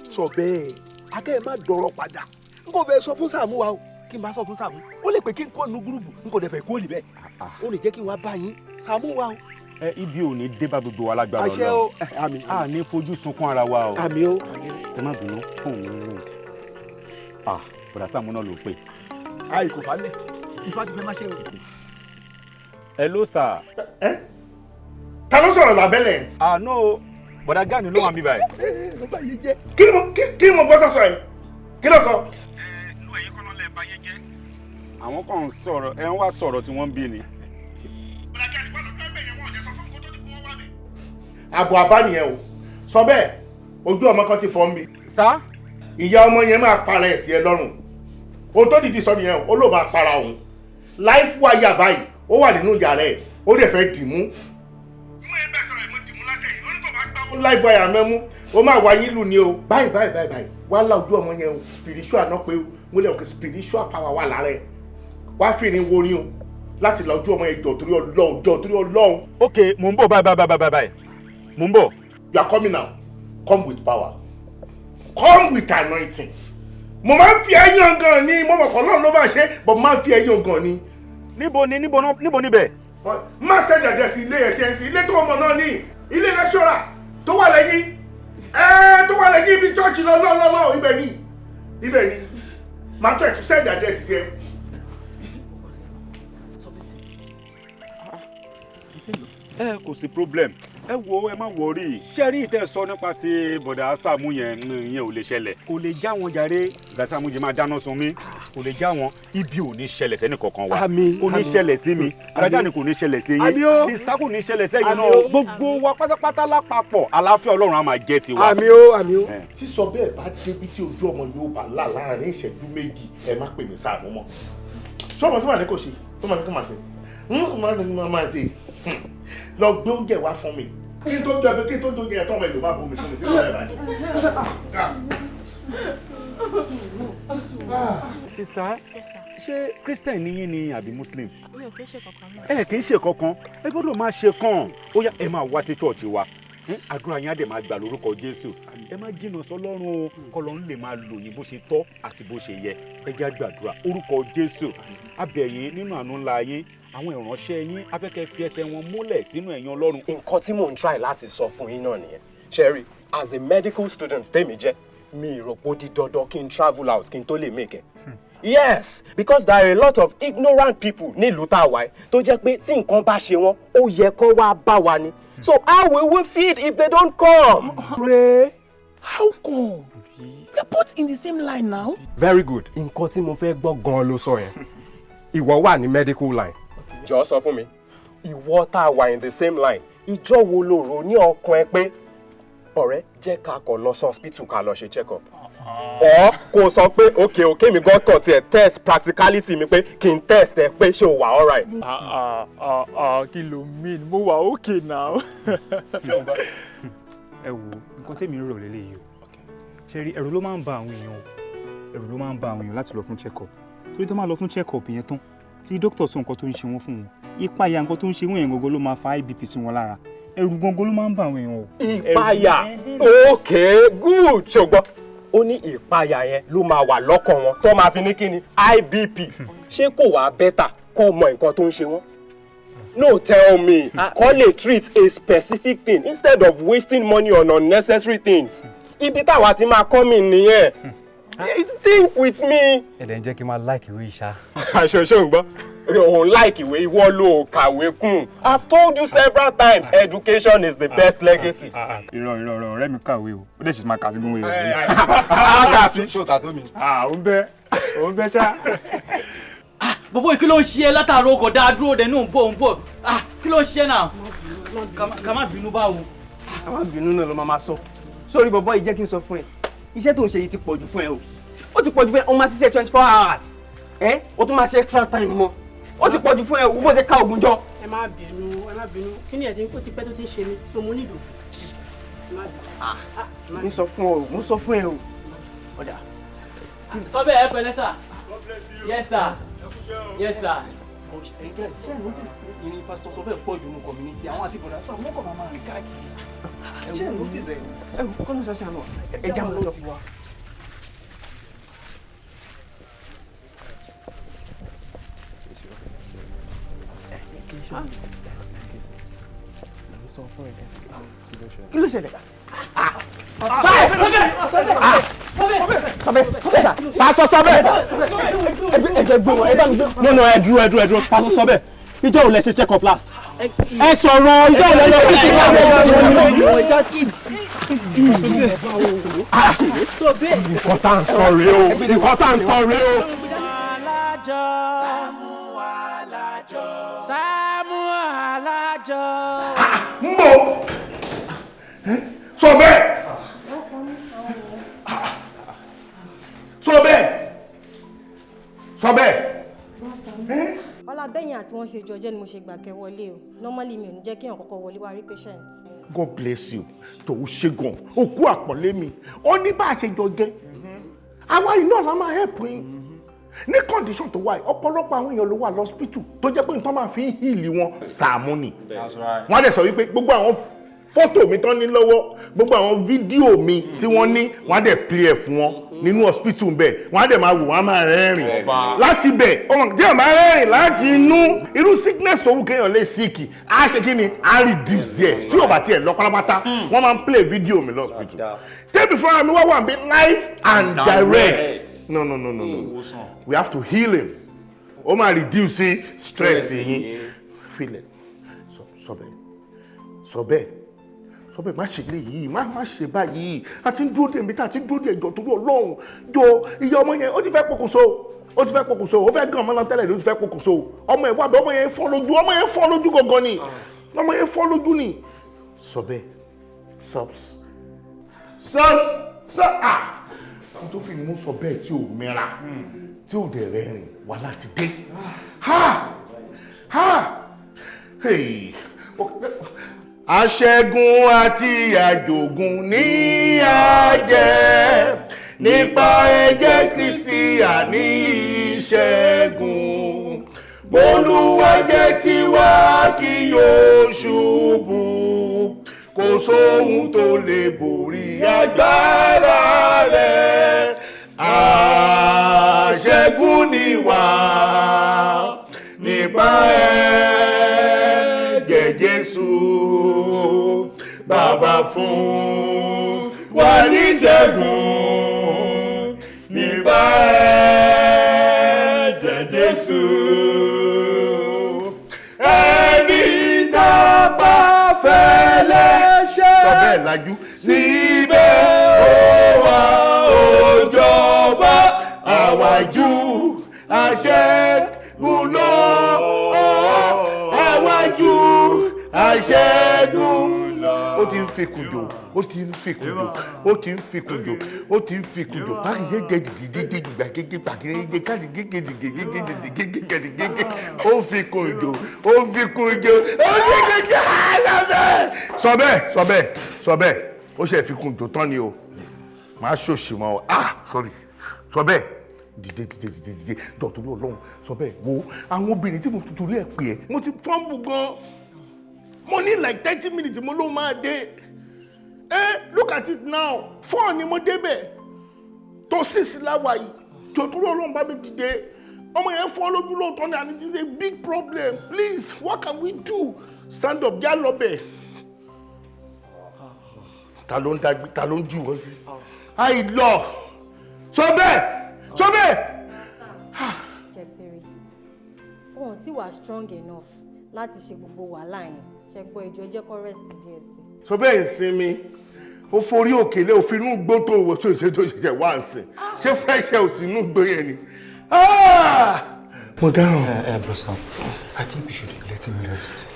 Sọ bẹ́ẹ̀, akẹ́ ẹ̀ má dọ̀rọ̀ padà. N kò fẹ́ sọ fún Sàámú wa o. Kí n bá sọ fún Sàámú, ó lè pé kí n kó nu group. N kò dẹ̀ fẹ́ kó lè bẹ́ẹ̀. Ó lè jẹ́ kí n wá bá yín, Sàámú wa o. Ẹ ibi ò ní dé bá gbogbo wa lágbára. Àṣẹ o, àmín. A ní fojú sunkún ara wa o. Àmín o. Ẹ má bínú, fóònù mi ring. Ah, Bọ̀dà Sàámú náà ló pè. Ayi kò falẹ̀, ifá ti fẹ́ má ṣe o. Hello, sir. Ẹ ta ló sọ̀rọ̀ lábẹ́lẹ̀? Ah no, Bọ̀dà Gani ló wà níbí báyìí. Kí ni mo kí ni mo gbọ́dọ̀ sọ yìí? Kí ló sọ? Àwọn kan ń sọ̀rọ̀, ẹ ń wá sọ̀rọ̀ tí wọ́n ń bí ni. Àbọ̀ àbá nìyẹn o. Sọ bẹ́ẹ̀, ojú ọmọ kan ti fọ́ mi. Sá. Ìyá ọmọ yẹn máa para ẹ̀ sí ẹ lọ́rùn. Ohun tó dìdí sọ nìyẹn o, ó ló máa para òun. Live wire báyìí, ó wà nínú yàrá ẹ̀, ó dẹ̀ fẹ́ dì mú. Ó live wire mẹ́mú, ó máa wá yín lù ní o. Báyìí báyìí báyìí báyìí, wá lá ojú ọmọ yẹn o, spiritual náà pé mo lè kí spiritual power wà lára ẹ̀. Wá fìrìn wo ni o láti la ojú ọmọ yẹn. Jọ torí Ọlọ́run, jọ torí Ọlọ́run. Ok, mò ń bọ̀ báyìí báyìí báyìí báyìí, mò ń bọ̀. You are coming now. Come with power, come with anointing. Mo máa ń fi ẹyán gan ni. Mo mọ̀ kọ́ lọ́run ló bá ṣe, but mo máa ń fi ẹyán gan ni. Níbo ni níbo náà, níbo níbẹ̀? Má send address ilé ẹ̀ sí ilé tó ọmọ náà ní ilé lecturer tó wà lẹ́yìn ẹ, tó wà lẹ́yìn ibi church lọ lọ́lọ́lọ́. Ibẹ̀ ni, ibẹ̀ ni. Máa try to send address sí ẹ. Ẹ kò sí problem. Ẹ wo, ẹ má worry. Ṣé rí ìtẹ́ sọ nípa ti Bọ̀dà Sàámú yẹn, ìyẹn ò lè ṣẹlẹ̀. Kò lè já wọn jàre. Bọ̀dà Sàámú jẹ máa dáná sun mí. Kò lè já wọn. Ibi ò ní ṣẹlẹ̀ sẹ́ni kankan wa. Àmín. Kò ní Àmín. ṣẹlẹ̀ sí mi. Adájọ́ ni kò ní ṣẹlẹ̀ sí Àmín yín. o. Sista, kò ní ṣẹlẹ̀ sẹ́yìn Àmín náà. o. Gbogbo wa pátápátá lápapọ̀, àlàáfíà Ọlọ́run á máa jẹ́ tiwa. Àmín o, àmín o. Tí sọ bẹ́ẹ̀ bá débi tí ojú ọmọ yóò bá là láàrin ìṣẹ́jú 2, ẹ má pè mí Sàámú mọ́. Sọ́mọ tó wà ní kò ṣe, tó máa ní kó máa ṣe, máa ní kó máa ṣe, lọ gbé oúnjẹ wá fún mi. Kí n tó jẹ, kí n tó jẹ oúnjẹ tó ọmọ ìlú bá bomi fún mi tí wọ́n rẹ̀ bá jẹ. Sista, ṣé Christian ni yín ni àbí Muslim? Mi ò kí ń ṣe kankan náà. Ẹ kì í ṣe kankan, ẹ gbọ́dọ̀ máa ṣe kàn. Ó yá, ẹ máa wá sí church wa. Àdúrà yín á dẹ̀ máa gbà lórúkọ Jésù. Ẹ má jìnnà sọ́lọ́run o, kọ́lọ́run lè máa lò yín bó ṣe tọ́ àti bó ṣe yẹ. Ẹ jẹ́ á gbàdúrà. Orúkọ Jésù, a bẹ̀ yín nínú àánú ńlá yín, àwọn ìránṣẹ́ yín, a fẹ́ kẹ́ fi ẹsẹ̀ wọn múlẹ̀ sínú ẹ̀yìn Ọlọ́run. Nǹkan tí mò ń try láti sọ fún yín náà nìyẹn. Sherry, as a medical student tèmi jẹ́, mi rò pé ó di dandan kí n travel out kí n tó lè make it. Yes, because there are a lot of ignorant people nílùú tá a wà yìí tó jẹ́ pé tí nǹkan bá ṣe wọ́n, ó yẹ kó wá bá wa ni. So how will we feed if they don't come? Pray. How come? We are both in the same line now. Very good. Nǹkan tí mo fẹ́ gbọ́ gan-an ló sọ yẹn. Ìwọ wà ní medical line. Jọ̀ọ́ sọ fún mi, ìwọ tá a wà in the same line, ìjọ́ wo lo rò ní ọkàn ẹ pé ọ̀rẹ́ jẹ́ ká kọ̀ lọ sí hospital ká lọ ṣe check up? Or kò sọ pé okay, okay, mi gan kàn tiẹ̀ test practicality mi pé kí n test ẹ pé ṣé o wà alright. Ah ah ah, kí ló mean? Mo wà okay now. Ẹ wo nǹkan tèmi ń rò lélẹ́yìí o. Ṣe rí, ẹ̀rù ló máa ń ba àwọn èèyàn o, ẹ̀rù ló máa ń ba àwọn èèyàn láti lọ fún check up, torí tó máa lọ fún check up yẹn tán, tí dókítà sọ nǹkan tó ń ṣe wọ́n fún wọn, ìpayà nǹkan tó ń ṣe wọ́n yẹn gangan ló máa fa high BP sí wọn lára. Ẹ̀rù gangan ló máa ń ba àwọn èèyàn o. Ìpayà, okay, good. Ṣùgbọ́n ó ní ìpayà yẹn ló máa wà lọ́kàn wọn tó máa fi ní kíni IBP. Ṣé kò wá better kó mọ nǹkan tó ń ṣe wọ́n? No, tell me. Kó lè treat a specific thing instead of wasting money on unnecessary things. Ibi táwa ti máa kọ́ mi nìyẹn. Think with me. Ẹ dẹ̀ ń jẹ́ kí n máa like ìwé ìṣá. Àṣọ ṣé o gbọ́? Òun like ìwé, ìwọ ló kàwé kún. I've told you several times, education is the best legacy. Irọ́, irọ́, irọ́, ọ̀rẹ́ mi kàwé o, ó dẹ̀ sì máa kà sí gbogbo ìròyìn. Á kà sí. Ṣé o kà tó mi? Ó ń bẹ, ó ń bẹ ṣá. Bọ̀bọ̀ yìí, kí ló ń ṣe ẹ́ látàárọ̀? Kò dáa dúró dẹ̀ ní òun bọ̀, òun bọ̀. Ah, kí ló ń ṣe ẹ́ náà? Ká má bínú báwo? Ká má bínú náà ló máa sọ. Sórí bọ̀bọ̀ yìí, jẹ́ kí n sọ fún ẹ, iṣẹ́ tó ń ṣe yìí ti pọ̀jù fún ẹ o. Ó ti pọ̀jù fún ẹ. O máa ṣiṣẹ́ 24 hours, ẹ o tún máa ṣe extra time mọ́. Ó ti pọ̀jù fún ẹ o, bó ṣe ká oògùn jọ. Ẹ má bínú, ẹ má bínú. Kí ni ẹ ti ń kó ti pẹ́ tó ti ń ṣe mí, so mo nílò. Ẹ má bínú. N sọ fún ọ o, mo sọ fún ẹ o, ọ̀dà. Sọ bẹ́ẹ̀, ẹ pẹ̀lẹ́ sà. Yes sir, yes sir. Ṣé ẹ notice pé ìrìn pásítọ̀ sọ bẹ́ẹ̀ pọ̀ jù ní community? Àwọn àti bọ̀dá sáà wọ́n kàn máa rìn káàkiri. Ṣé ẹ notice ẹ? Ẹ kọ́ ló ń ṣàṣà náà, ẹ já mọ́ lọ. Kí ló ṣẹlẹ̀? Sọbẹ Pásọ Sọbẹ, ẹ gbé wọn, ẹ bá mi gbé. No, no, ẹ dúró, ẹ dúró, ẹ dúró. Pásọ Sọbẹ, ìjọ́ wo lẹ ṣe check up last? Ẹ sọ̀rọ̀, ìjọ́ wo lẹ lọ sí Nǹkan tá à ń sọ rèé o, nǹkan tá à ń sọ rèé o. Sàámú Alájọ. Sàámú Alájọ. Ń bò sọ bẹ́ẹ̀, sọ bẹ́ẹ̀, sọ bẹ́ẹ̀. Ọlá bẹ́yìn àti wọ́n ṣe jọ jẹ́ ni mo ṣe gbà kẹ́ wọlé o. Normally, mi ò ní jẹ́ kéèyàn kọ́kọ́ wọlé wá rí patient. God bless you. Tó o ṣe gan, o kú àpọ̀nlé mi. Ó ní bá a ṣe jọ jẹ́, àwa yìí náà la máa help yín ní condition tó wà yìí. Ọ̀pọ̀lọpọ̀ àwọn èèyàn ló wà lọ́spítù tó jẹ́ pé nǹkan máa fi ń heal wọn, Sàámú ni. Wọ́n á dẹ̀ sọ wípé gbogbo àwọn fọ́tò mi tán ní lọ́wọ́, gbogbo àwọn fídíò mi tí wọ́n ní, wọ́n á dẹ̀ play ẹ̀ fún wọn nínú hospital bẹ́ẹ̀. Wọ́n á dẹ̀ máa wò, wọ́n á máa rẹ́rìn láti bẹ̀. Ọmọ tí wọ́n máa rẹ́rìn láti inú, irú sickness tó wù kéèyàn lè sick, á ṣe kí ni, á reduce díẹ̀ tí ò bá tiẹ̀ lọ pátápátá. Wọ́n máa ń play fídíò mi lọ́spítù tẹ́bi fúnra mi wá wà bí live and direct. No, no, no, no, no, we have to heal him. Ó máa reduce stress yín. Filẹ̀, sọ bẹ́ẹ̀, sọ bẹ́ẹ̀, sọ bẹ́ẹ̀. Má ṣe léyìí, má ṣe báyìí. A ti ń dúró dè mí, tá a ti ń dúró dè. Jọ, torí Ọlọ́run, jọ. Ìyá ọmọ yẹn, ó ti fẹ́ pokùnso. Ó ti fẹ́ pokùnso, ó fẹ́ gàn mọ́nà tẹ́lẹ̀ ló ti fẹ́ pokùnso. Ọmọ ẹ̀ wà bẹ́ẹ̀, ọmọ yẹn fọ́ lójú, ọmọ yẹn fọ́ lójú gangan ni, ọmọ yẹn fọ́ lójú ni. Sọ bẹ́ẹ̀, subs subs sọ à kó tó fi mú sọ bẹ́ẹ̀ tí ò mẹ́ra tí ò dẹ̀ rẹ́rìn wà láti dé. Ha ha, hey. Aṣẹ́gun àti àjògùn ní àjẹ́ nípa ẹ̀jẹ̀ Kristi àní ìṣẹ́gun. Bólúwa jẹ́ tiwa kí yóò ṣubú, kò sóhun tó lè borí agbára rẹ̀. Aṣẹ́gun ni wá nípa ẹ̀jẹ̀ Jésù. Bàbá fún wa níṣẹ́gun nípa ẹ̀jẹ̀ Jésù. Ẹni tá a bá fẹ́lẹ́ ṣe sọ bẹ́ẹ̀ lajú síbẹ̀ ó wà ó jọba àwájú aṣẹ́gun lọ, àwájú aṣẹ́gun lọ. Ó ti ń fi kùjò, ó ti ń fi kùjò, ó ti ń fi kùjò, ó ti ń fi kùjò. Báyìí jẹ́ jìjìjìjì gbà gégé pàkìrẹ́ káàdì gégé gégé gégé gégé gégé. Ó ń fi kùjò, ó ń fi kùjò, ó ń fi kùjò. Sọ bẹ́ẹ̀, sọ bẹ́ẹ̀, sọ bẹ́ẹ̀, ó ṣe fi kùjò tán ni o. Màá ṣòṣì mọ́ ọ. Ah, sorry. Sọ bẹ́ẹ̀, dìde dìde dìde dìde dọ̀tún Ọlọ́run. Sọ bẹ́ẹ̀, wo àwọn obìnrin tí mo torí ẹ̀ pè ẹ́, mo ti fọ́nbù gan. Mo ní like 30 minutes mo ló máa dé. Look at it now, 4 ni mo débẹ̀ tó 6 láwa yìí. Jọ̀tún Ọlọ́run, bá mi dìde. Ọmọ yẹn fọ́ lójú lóòótọ́ ni, and it is a big problem. Please, what can we do? Stand up, já lọ bẹ̀. Ta ló ń dágbé, ta ló ń jù wọ́n sí àìlọ? Sọ bẹ́ẹ̀, sọ bẹ́ẹ̀. Jẹtiri wọn ti wà strong enough láti ṣe gbogbo wàhálà yẹn. Ṣe gbọ́? Ìjọ jẹ́ kó rest díẹ̀ sí. Sọ bẹ́ẹ̀ ń sinmi. Ó forí òkèlè òfin inú gbó tó wò tó ṣe tó ṣẹ̀ṣẹ̀ wá ń sìn. Ṣé fresh air ò sí inú gbó yẹn ni? Mo dáràn. Ẹ bro Sam, I think we should let him rest.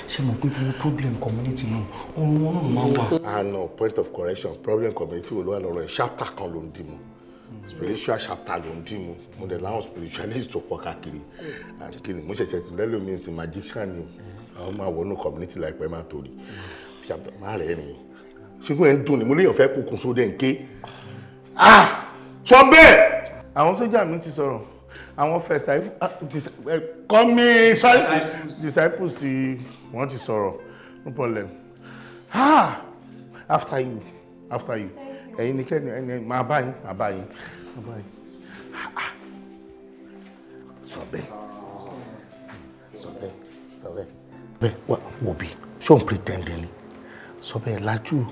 Ṣé mo pé gbogbo problem community náà, oorun wọn náà ló máa ń wà. Ah no, point of correction. Problem community wo ló wà lọ́rọ̀ ẹ̀? Chapter kan ló ń dì mú, spiritual chapter ló ń dì mú. Mo dẹ̀ láwọn spiritualist tó pọ̀ káàkiri àti kí ni mo ṣẹ̀ṣẹ̀ tún lẹ́lòmíín sí magician ni. Àwọn máa wọnú community láìpẹ́, máa torí chapter máa rẹ̀ rìn. Ṣùgbọ́n ẹ̀ ń dùn ni mo léèyàn fẹ́ kókun sóde ń ké. Ah, sọ bẹ́ẹ̀, àwọn sójà mi ti sọ̀rọ̀, àwọn first kọ́mí disciples ti wọ́n ti sọ̀rọ̀. No problem. Ah, after you, after you. Ẹ̀yin ni kẹ́ni ẹni máa bá yín, máa bá yín, máa bá yín. Sọ bẹ́ẹ̀, sọ bẹ́ẹ̀, sọ bẹ́ẹ̀. Bẹ́ẹ̀ wá wò bí ṣé òun pretend ni? Sọ bẹ́ẹ̀, lajú.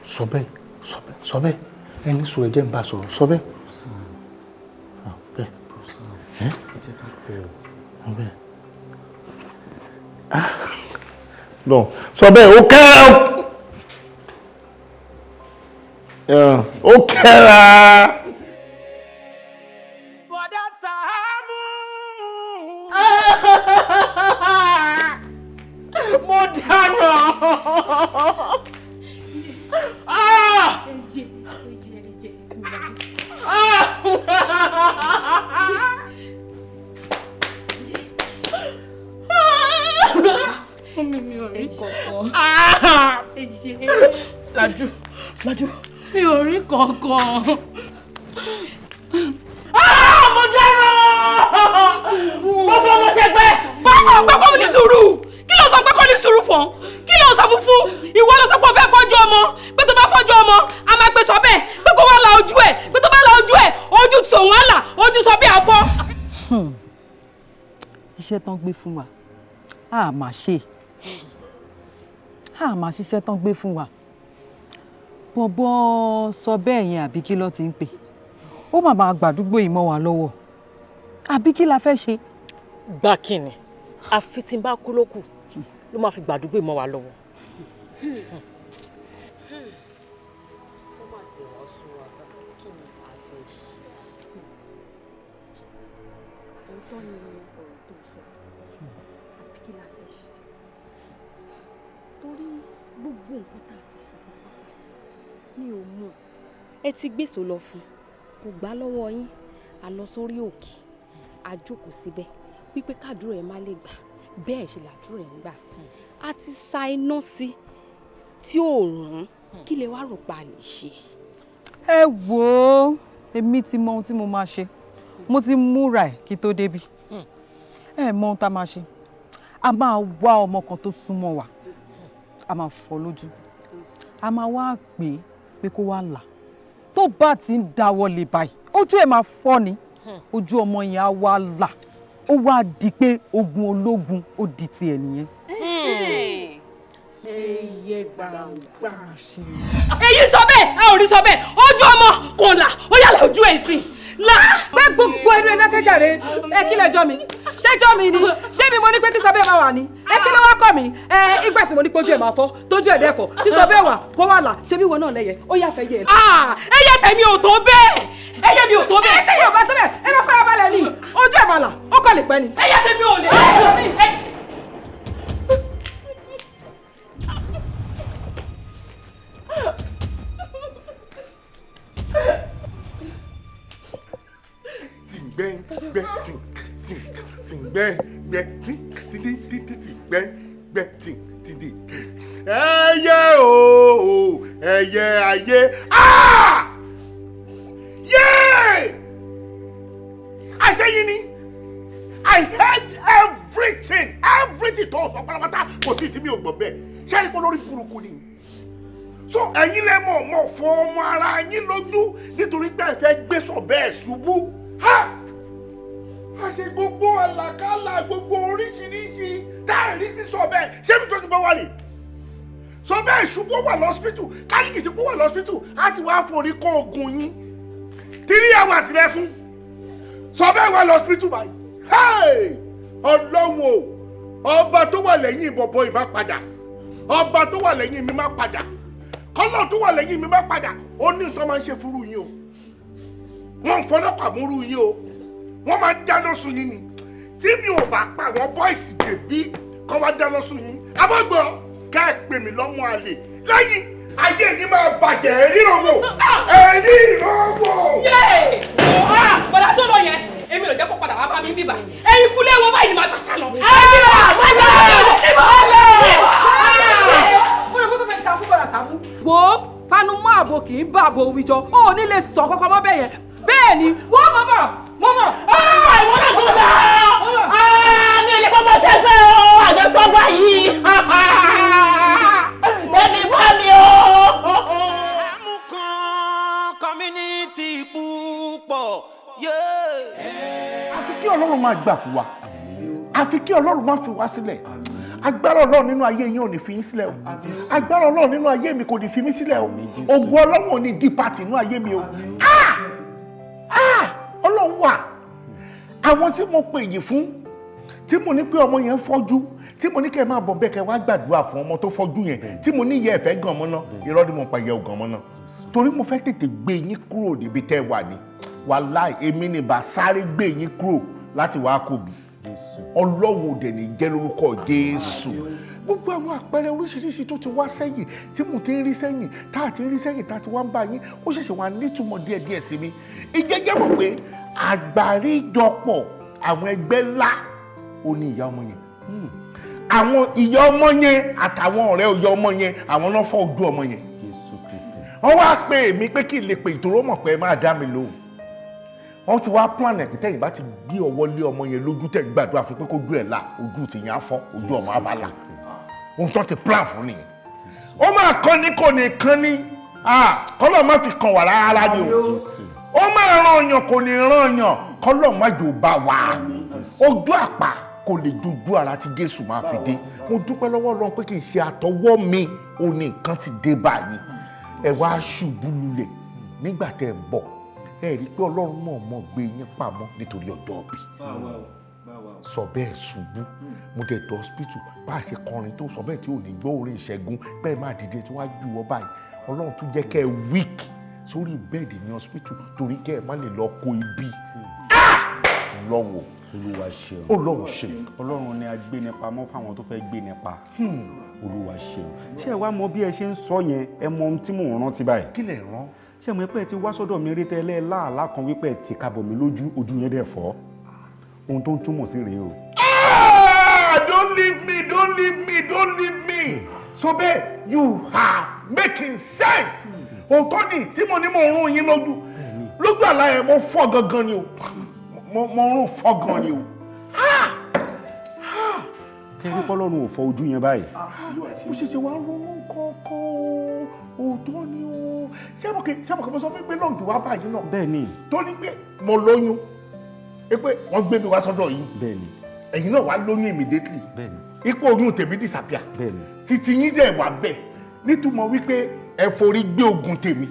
Sọ bẹ́ẹ̀, sọ bẹ́ẹ̀, sọ bẹ́ẹ̀. Ẹni sọ̀rọ̀, jẹ́ n bá sọ̀rọ̀. Sọ bẹ́ẹ̀. Bẹ́ẹ̀ Ẹ jẹ́ ká pè ọ́ bẹ́ẹ̀. Ah no, sọ bẹ́ẹ̀, ó kẹ́ra, ó kẹ́ra. Bọ̀dá Sàámú. Mo dáná. Ah! Ah! Mummy, mi ò rí kankan. Lajú, lajú. Mi ò rí kankan. Mo dáná. Mo fọ́ mo ṣẹgbẹ́. Bá sọ pé kò ní sùúrù. Kí ló sọ pé kò ní sùúrù fún? Kí ló sọ fún? Ìwọ ló sọ pé o fẹ́ fọ́jú ọmọ. Pé tó bá fọ́jú ọmọ, a máa gbé sọ bẹ́ẹ̀. Pé kó wá la ojú ẹ̀. Pé tó bá la ojú ẹ̀, ojú tòun á là, ojú sọ bí àfọ́. Iṣẹ́ tán gbé fún wa, a máa ṣe, a máa ṣiṣẹ́ tán gbé fún wa. Bọ̀bọ̀ sọ bẹ́ẹ̀ yẹn, àbí kí ló ti ń pè ó? Mà máa gbàdúgbò yìí mọ́ wa lọ́wọ́, àbí kí la fẹ́ ṣe? Gbà kínni? Àfi tí n bá kú lókù ló máa fi gbàdúgbò mọ́ wa lọ́wọ́. Tó bá ti wá sú wa bá, kí ni a fẹ́ ṣe? Òótọ́ ni ọ̀rọ̀ tó sọ, àbí kí la fẹ́ ṣe? Torí gbogbo nǹkan tá a ti ṣe pátápátá mi ò mọ̀. Ẹ ti gbèsò lọ fún kò gbà lọ́wọ́ yín, a lọ sórí òkè, a jókòó síbẹ̀ wípé kádùúrà ẹ má lè gbà, bẹ́ẹ̀ ṣe làdúrà ẹ ń gbà sí. A ti sa iná sí tí ò rán, kí lè wá rò pa lè ṣe? Ẹ wò ó, èmi ti mọ ohun tí mo máa ṣe. Mo ti múra ẹ kí tó débi. Ẹ mọ ohun tá a máa ṣe, a máa wá ọmọ kan tó súnmọ́ wa, a máa fọ́ lójú, a máa wá pè é pé kó wá là. Tó bá ti ń dáwọ́ lé báyìí, ojú ẹ̀ máa fọ́ ni, ojú ọmọ yẹn á wá là. Ó wá di pé ogun ológun ó di tiẹ̀ nìyẹn. Ẹyẹ gbàngbà. Èyí sọ bẹ́ẹ̀, a ò rí sọ bẹ́ẹ̀, ojú ọmọ kò là, ó yàrá ojú ẹ̀ sìn là. Pé gbogbo ẹnu ẹ dákẹ́jàre. Ẹ kí lẹjọ́ mi ṣẹjọ́ mi ni? Ṣé mi mo ní pé kí sọ bẹ́ẹ̀ máa wà ní? Ẹ kí ló wá kọ́ mi? Ẹ ìgbà tí mo ní pójú ẹ̀ máa fọ́, tójú ẹ̀ dẹ́fọ̀, tí sọ bẹ́ẹ̀ wà kó wà là, ṣé bí wọn náà lẹ́yẹ ó yà fẹ́ yẹ. Ẹyẹ tèmi ò tó bẹ́ẹ̀, ẹyẹ mi ò tó bẹ́ẹ̀. Ẹ tẹ́yẹ ò bá tó bẹ́ẹ̀, ẹ lọ fara balẹ̀ ni, ojú ẹ̀ máa là, ó kọ́ lè pẹ́ ni. Ẹyẹ tèmi ò lè. Gbẹ́ gbẹ́ tì tì tì gbẹ́ gbẹ́ tì tì tì tì tì tì gbẹ́ gbẹ́ tì tì tì. Ẹyẹ ooo, ẹyẹ ayé, yéé, àṣeyìn ni. I heard everything, everything tó sọ pátápátá, kò sí tí mi ò gbọ́ bẹ́ẹ̀. Ṣé ẹni pé lórí burúkú ni? So ẹ̀yin lẹ mọ̀ mọ̀ fọ ọmọ ara yín lójú nítorí pé ẹ fẹ́ gbé sọ bẹ́ẹ̀ ṣubú. Ha! A ṣe gbogbo àlàkálà, gbogbo oríṣiríṣi tá a rí sí sọ bẹ́ẹ̀. Ṣé mi tó ti bọ́ wà ní? Sọ bẹ́ẹ̀ ṣubú wà lọ́sípítù, káríkì ṣubú wà lọ́sípítù, á ti wá forí kó oògùn yín. 3 hours rẹ fún. Sọ bẹ́ẹ̀ wà lọ́sípítù báyìí. Hey! Ọlọ́run o, ọba tó wà lẹ́yìn bọ̀bọ̀ yìí má padà. Ọba tó wà lẹ́yìn mi má padà. Kọ́lọ̀ tó wà lẹ́yìn mi má padà. Ó ní nǹkan máa ń ṣe fúru yín o. Wọ́n ń fọlọ́pàá múrú yín o. Wọ́n máa ń dáná sun yín ni. Tí mi ò bá pa àwọn bọ́ìsì dèbí kọ́ wá dáná sun yín. Abọ́gbọ́ ká ẹ pè mí lọ́mọ àlè. Lẹ́yìn ayé yín máa bàjẹ́, ríran wò. Ríran wò. Yéè! Bọ̀dá tó lọ yẹn, èmi ò jẹ́ kó padà wá bá mi bíbà. Ẹ̀yin kúlẹ̀ wọn báyìí ni màá gbà sá lọ. Mo rò pé kò fẹ́ ta fún Bọ̀dá Sàámú. Wo panu mọ́ àbò kì í bá àbò wíjọ, ó ní lè sọ kọ́kọ́ mọ́ bẹ́ẹ̀ yẹn. Bẹ́ẹ̀ ni, wọ́n mọ̀ mọ̀, mọ̀ mọ̀. Ìwọ náà tó lọ. Mi ò lè fọmọ ṣẹgbẹ́ o, àjọsọ́gbà yìí. Bẹ́ẹ̀ni bá mi o. Amúkan community púpọ̀. Àfi kí Ọlọ́run máa gbà fún wa, àfi kí Ọlọ́run máa fi wá sílẹ̀. Agbára Ọlọ́run nínú ayé yín ò ní fi yín sílẹ̀ o. Agbára Ọlọ́run nínú ayé mi kò ní fi mí sílẹ̀ o. Ògo Ọlọ́run ò ní dìpàtì nínú ayé mi o. Ọlọ́run wà. Àwọn tí mo pè yìí fún, tí mo ní pé ọmọ yẹn fọ́jú, tí mo ní kẹ́ ẹ máa bọ̀ bẹ́ẹ̀ kẹ́ wá gbàdúrà fún ọmọ tó fọ́jú yẹn, tí mo ní ìyá ẹ̀fẹ́ gan ọmọ náà, irọ́ ni mo pa ìyá ògàn ọmọ náà. Torí mo fẹ́ tètè gbé yín kúrò níbi tẹ́ wà ní. Wàláì èmi ni bá sáré gbé yín kúrò láti wá kòbí. Ọlọ́run òdẹ̀ ní jẹ́ lórúkọ Jésù. Gbogbo àwọn àpẹẹrẹ oríṣiríṣi tó ti wá sẹ́yìn, tí mo ti ń rí sẹ́yìn, tá a ti ń rí sẹ́yìn, tá a ti wá ń bá yín, ó ṣẹ̀ṣẹ̀ wá nítumọ̀ díẹ̀díẹ̀ sí mi. Ìjẹ́jẹ́ mọ̀ pé àgbáríjọpọ̀ àwọn ẹgbẹ́ ńlá ó ní ìyá ọmọ yẹn. Àwọn ìyá ọmọ yẹn àtàwọn ọ̀rẹ́ ìyá ọmọ yẹn, àwọn náà fọ́ ojú ọmọ yẹn. Wọ́n wá pè mí pé kí n lè pè ìtòrò mọ̀ pé ẹ máa dá mi lóhùn. Wọ́n ti wá plan ẹ̀ pé tẹ́yìn bá ti gbé ọwọ́ lé ọmọ yẹn lójú tẹ̀ gbàdúrà fún pé kó ojú ẹ̀ là, ojú ti yẹn á fọ́, ojú ọmọ á bá là. Ohun tó ti plan fún nìyẹn. Ó máa kán ní kò ní kán ní, kọ́lọ́ má fi kàn wá rárá ni o. Ó máa ràn yàn kò ní ràn yàn, kọ́lọ́ má jò bá wà. Ojú àpá kò lè dojú ara tí Jésù máa fi dé. Mo dúpẹ́ lọ́wọ́ Ọlọ́run pé kì í ṣe àtọwọ́ mi ò ní nǹkan ti dé báyìí. Ẹ wá ṣubú lulẹ̀ nígbà tẹ́ ẹ ń bọ̀. Ẹ rí i pé Ọlọ́run mọ̀ọ́mọ̀ gbé yín pamọ́ nítorí ọjọ́ òbí. Sọ bẹ́ẹ̀ ṣubú, mo dẹ̀ dọ̀ hospital bá a ṣe kọrin tó sọ bẹ́ẹ̀ tí ò ní gbọ́ orin ìṣẹ́gun bẹ́ẹ̀ máa dìde tí wọ́n á jù wọ́ báyìí. Ọlọ́run tún jẹ́ kẹ́ ẹ weak sórí bẹ́ẹ̀dì ní hospital torí kẹ́ ẹ má lè lọ kó ibi. Lọ́wọ́ Olúwa ṣeun. Ọlọ́run ṣeun. Ọlọ́run ni agbénipamọ́ fáwọn tó fẹ́ gbé nípa. Olúwa ṣeun. Ṣé ẹ wá mọ bí ẹ ṣe ń sọ yẹn, ẹ mọ ohun tí mò ń rántí báyìí. Kí lẹ rán? Ṣé mo pẹ́ ti wá sọ́dọ̀ mi rí tẹ́lẹ̀ láàlá kan wípé ti kábọ̀ mi lójú, ojú yẹn dẹ̀ fọ́. Ohun tó ń túmọ̀ sí rèé o. Ah! Don't leave me, don't leave me, don't leave me. So bẹ́ẹ̀, you are making sense. Òótọ́ ni tí mo ní mo rún yín lójú. Lójú àlá yẹn mo fọ́ gangan ni o. Mo rún fọ́ gan ni o. Kẹ́rí pọ́lọ́run ò fọ́ ojú yẹn báyìí. Mo ṣẹ̀ṣẹ̀ wá ronú kọ̀ọ̀kan o. Òótọ́ ni o. Ṣé mo kì mo sọ fún pé lọ́ọ̀dù wá báyìí náà? Bẹ́ẹ̀ni. Tó ní pé mo lóyún. Pé wọ́n gbé mi wá sọ́dọ̀ yín. Bẹ́ẹ̀ni. Ẹ̀yin náà wá lóyún immediately. Bẹ́ẹ̀ni. Ipò oyún tèmi disappear. Bẹ́ẹ̀ni. Títí yín dẹ̀ wá bẹ́ẹ̀. Nítumọ̀ wípé ẹ forí gbé ogun tèmi.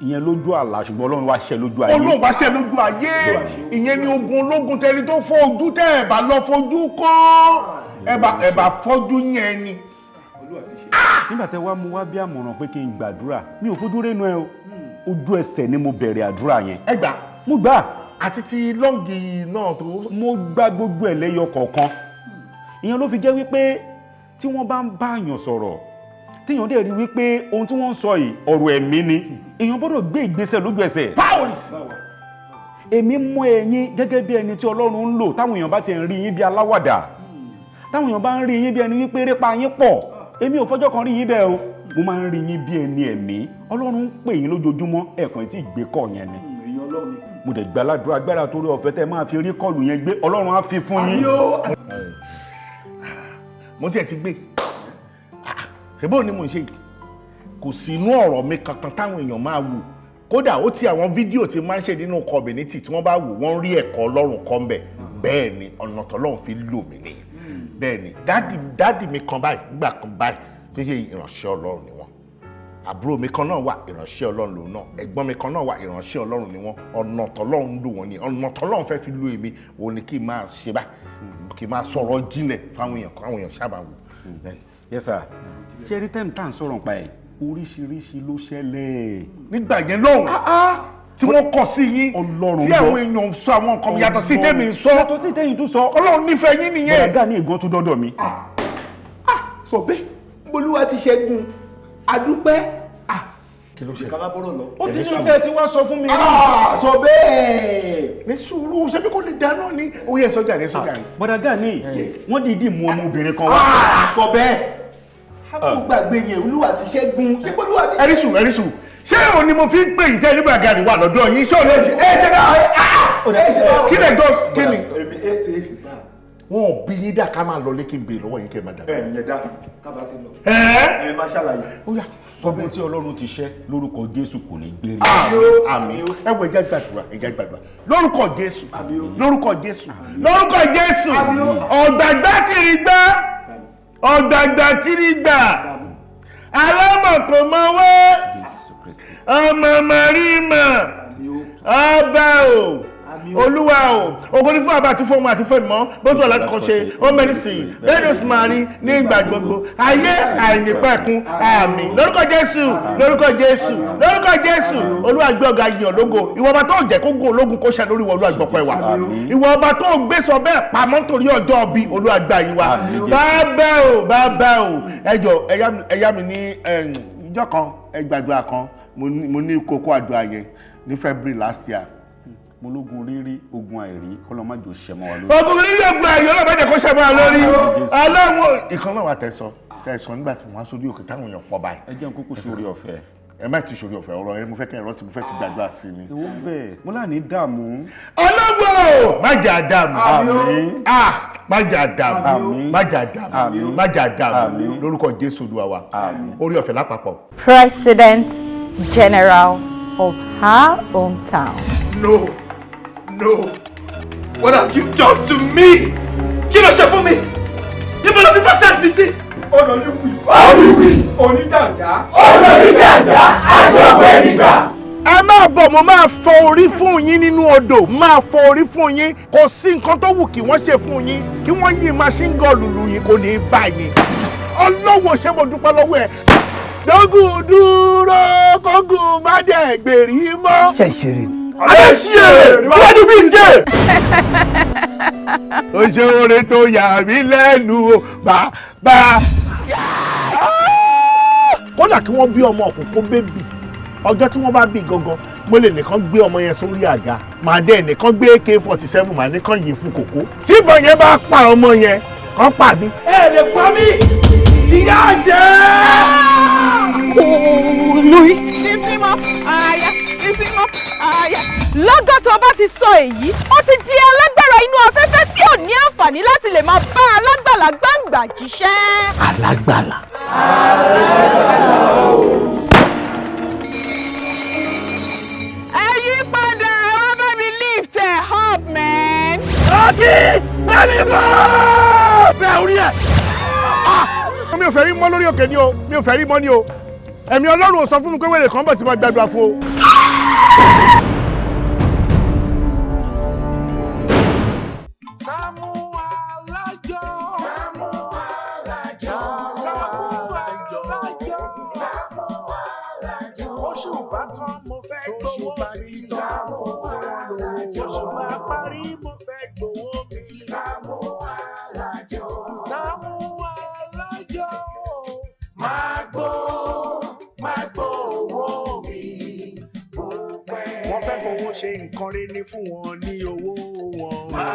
Ìyẹn lójú àlá, ṣùgbọ́n Ọlọ́run wá ṣe lójú ayé. Ọlọ́run wá ṣe lójú ayé. Ìyẹn ni ogun ológun tẹni tó fọ́ ojú tẹ́ ẹ̀ bá lọ fojú kọ́. Ẹ bá fọ́jú yẹn ni. Nígbà tẹ wá mú wá bí àmọ̀ràn pé kí n gbàdúrà, mi ò fojú rénu ẹ o. Ojú ẹsẹ̀ ni mo bẹ̀rẹ̀ àdúrà yẹn. Ẹ gbà. Mo gbà. Àti ti lọ́ǹgì náà tó. Mo gba gbogbo ẹ̀ lẹ́yọ kọ̀ọ̀kan. Ìyẹn ló fi jẹ́ wípé tí wọ́n bá ń bá àyàn sọ̀rọ̀, tíyàn dẹ̀ rí wípé ohun tí wọ́n ń sọ yìí ọ̀rọ̀ ẹ̀mí ni, èèyàn gbọ́dọ̀ gbé ìgbésẹ̀ lójú ẹsẹ̀. Powers. Èmi mọ ẹ̀yin gẹ́gẹ́ bí ẹni tí Ọlọ́run ń lò, táwọn èèyàn bá ti ń rí yín bí aláwàdà, táwọn èèyàn bá ń rí yín bí ẹni wípé erépa yín pọ̀, èmi ò fọjọ́ kan rí yín bẹ́ẹ̀ o. Mo máa ń rí yín bí ẹni ẹ̀mí. Ọlọ́run ń pè yín lójoojúmọ́, ẹ̀ẹ̀kan tí ìgbé kọ̀ yẹn ni. Mo dẹ̀ gbàládùn agbára torí ọ̀fẹ́ tẹ́ máa fi rí kọ́ọ̀lù yẹn gbé, Ọlọ́run á fi fún yín. Mo tiẹ̀ ti gbé. Ṣé bóun ni mò ń ṣe yìí? Kò sí inú ọ̀rọ̀ mi kankan táwọn èèyàn máa wò. Kódà ó ti àwọn fídíò tí máa ń ṣe nínú community tí wọ́n bá wò, wọ́n rí ẹ̀kọ́ Ọlọ́run kọ́ ń bẹ̀. Bẹ́ẹ̀ ni ọ̀nà tọ́lọ́run fi lò mí nìyẹn. Bẹ́ẹ̀ ni dádì mi kan báyìí nígbà kan báyìí tó ṣe ìránṣẹ́ Ọlọ́run ni wọ́n. Àbúrò mi kan náà wà ìránṣẹ́ Ọlọ́run lòun náà. Ẹ̀gbọ́n mi kan náà wà ìránṣẹ́ Ọlọ́run ni wọ́n. Ọ̀nà tọ́lọ́run lò wọ́n ni. Ọ̀nà tọ́lọ́run fẹ́ fi lò èmi òun ni kí n máa ṣe báyìí, kí n máa sọ̀rọ̀ jinlẹ̀ fáwọn èèyàn káwọn èèyàn sábà wò. Yes sir. Ṣé rí tẹ́m tá à ń sọ̀rọ̀ nípa ẹ̀, oríṣiríṣi ló ṣẹlẹ̀. Nígbà yẹn lọ́hùn tí wọ́n kọ̀ sí yín, tí àwọn èèyàn sọ àwọn nǹkan yàtọ̀ sí tèmi ń sọ. Yàtọ̀ sí tèmi tún sọ. Ọlọ́run nífẹ̀ẹ́ yín nìyẹn. Bọ̀dá ní ìgàn tún dọ́dọ̀ mi. Sọ bẹ́ẹ̀, Olúwa ti ṣẹ́gun, adúpẹ́. Kí ló ṣe? Ó ti ní ọkẹ́ tí wọ́n sọ fún mi. Sọ bẹ́ẹ̀. Ní sùúrù, ṣé bí kò lè dáná ni? Ó yẹ sọ́jà rẹ, sọ́jà rẹ. Bọ̀dá Gani, wọ́n dìídì mú ọmọbìnrin kan wá. Sọ bẹ́ẹ̀. A kò gbàgbé yẹn, Olúwa ti ṣẹ́gun. Ṣé Olúwa ti. Ẹrí sùn, ẹrí sùn. Ṣé òun ni mo fi ń pè yìí tẹ́ nígbà Gani wà lọ́dọ̀ yín? Ṣé òun lè ṣe? Ẹ ṣe ká ẹ kí lè gbọ́ kí ni? Wọn ò bí yín dá ká máa lọ lé kí n béèrè lọ́wọ́ yín kí ẹ má dà. Ẹ yẹn dá kábà ti lọ. Ẹ ẹ má ṣàlàyé. Ó yá. Sọ́gun tí Ọlọ́run ti ṣẹ́ lórúkọ Jésù kò ní gbére. Àmín. Ẹ wo ẹja gbàdúrà, ẹja gbàdúrà. Lórúkọ Jésù, lórúkọ Jésù, lórúkọ Jésù, ọ̀gbàgbà tìrì gbá, ọ̀gbàgbà tìrì gbà, alámọ̀ kò mọ̀wé, ọmọ màrímà, ọba o. Olúwa o, ògo ni fún àbá àti fún ọmọ àti fún ìmọ̀, bó tó láti kọ́ ṣe, ó mẹ́rin sí i, bẹ́ẹ̀ ni ó sì máa rí ní ìgbà gbogbo, ayé àìnípẹ̀kun, àmín. Lórúkọ Jésù, lórúkọ Jésù, lórúkọ Jésù, Olúwa gbé ọ̀gá yìí ológo, ìwọ ọba tó jẹ́ kó gún ológun kó ṣẹ lórí ìwọ Olúwa gbọpẹ́ wa. Ìwọ ọba tó gbé sọ bẹ́ẹ̀ pamọ́ nítorí ọjọ́ ọbí Olúwa gbà yín wa. Bàbá o, bàbá o, ẹ jọ̀ọ́ ẹ yá mi ní ìjọ kan, ẹ gbàdúrà kan, mo ní kókó àdúrà yẹn ní February last year. Mo lógun rírí, ogun àìrí, kọ́lọ́ má jò ṣẹ mọ́ wa lórí. Ogun rírí, ogun àìrí, Ọlọ́run má jẹ́ kó ṣẹ mọ́ wa lórí. Ọlọ́run ìkan náà wà tẹ̀sán nígbà tí mo wá sórí òkè táwọn èèyàn pọ̀ báyìí. Ẹ jẹ́ n kúkú sórí ọ̀fẹ́. Ẹ má ti sórí ọ̀fẹ́, ọ̀rọ̀ yẹn mo fẹ́ kẹ́ ẹ̀rọ tí mo fẹ́ fi gbàdúrà sí ni. Ewu bẹ́ẹ̀, mo láà ní dààmú. Ọlọ́gbọ̀ má jẹ́ àdàmú. Àmín. Má jẹ́ àdàmú. Má jẹ́ àdàmú. Má jẹ́ àdàmú. Lórúkọ Jésù Olúwa wa. Orí ọ̀fẹ́ lápapọ̀. President General of her hometown. No. No! What have you done to me? Kí ló ṣe fún mi? Níbo ló fi process mi sí? Olóyúnwì. Olóyúnwì. Oníjàǹjà. Oníjàǹjà. Àjọpọ̀ ẹ̀rígbà. Ẹ máa bọ̀, mo máa fọ orí fún yín nínú odò, máa fọ orí fún yín. Kò sí nǹkan tó wù kí wọ́n ṣe fún yín, kí wọ́n yí machine gun lùlù yín kò ní í bá yín. Ọlọ́wọ́ ṣé mo dúpẹ́ lọ́wọ́ ẹ̀. Dógùn dúró kógùn má dẹ̀ gbèrí mọ́. Ṣé ìṣeré ni? Adé ṣí èrè níwájú bí n jẹ́. Ó ṣe oore tó yà mí lẹ́nu o bàbá. Kódà kí wọ́n bí ọmọ òkùnkùn bébì, ọjọ́ tí wọ́n bá bí gangan, mo lè nìkan gbé ọmọ yẹn sórí àga, màá dẹ́ nìkan gbé AK-47, màá nìkan yìn fún kòkó. Tí ìbọn yẹn bá pa ọmọ yẹn, kàn pa mí. Ẹ lè pa mí, ìyá jẹ́. Olórí. Lifting up higher, lifting up higher. Lọ́gán tó bá ti sọ èyí, ó ti di alágbára inú afẹ́fẹ́ tí ò ní àǹfààní láti lè máa bá alágbàlá gbàǹgbà jíṣẹ́. Alágbàlá. Ẹ yí padà, ẹ wá bá mi lift ẹ up, man. Ọtí bẹ́ẹ̀ni fún bẹ́ẹ̀ orí ẹ̀. Mi ò fẹ́ rí mọ́ lórí òkè ni o, mi ò fẹ́ rí mọ́ ni o. Ẹ̀mí Ọlọ́run ò sọ fún mi pé wèrè kan bọ̀ tí mo gbàdúrà fún o. Sàámú Alájọ. Sàámú Alájọ. Sàámú Alájọ. Sàámú Alájọ. Oṣù bá tán mo fẹ́ gbowó mi. Sàámú Alájọ. Oṣù bá parí mo fẹ́ gbowó mi. Sàámú Alájọ. Sàámú Alájọ. Máa gbó, máa gbó owó mi. Wọ́n fẹ́ fowó ṣe nǹkan rere fún wọn ní owó wọn. Máa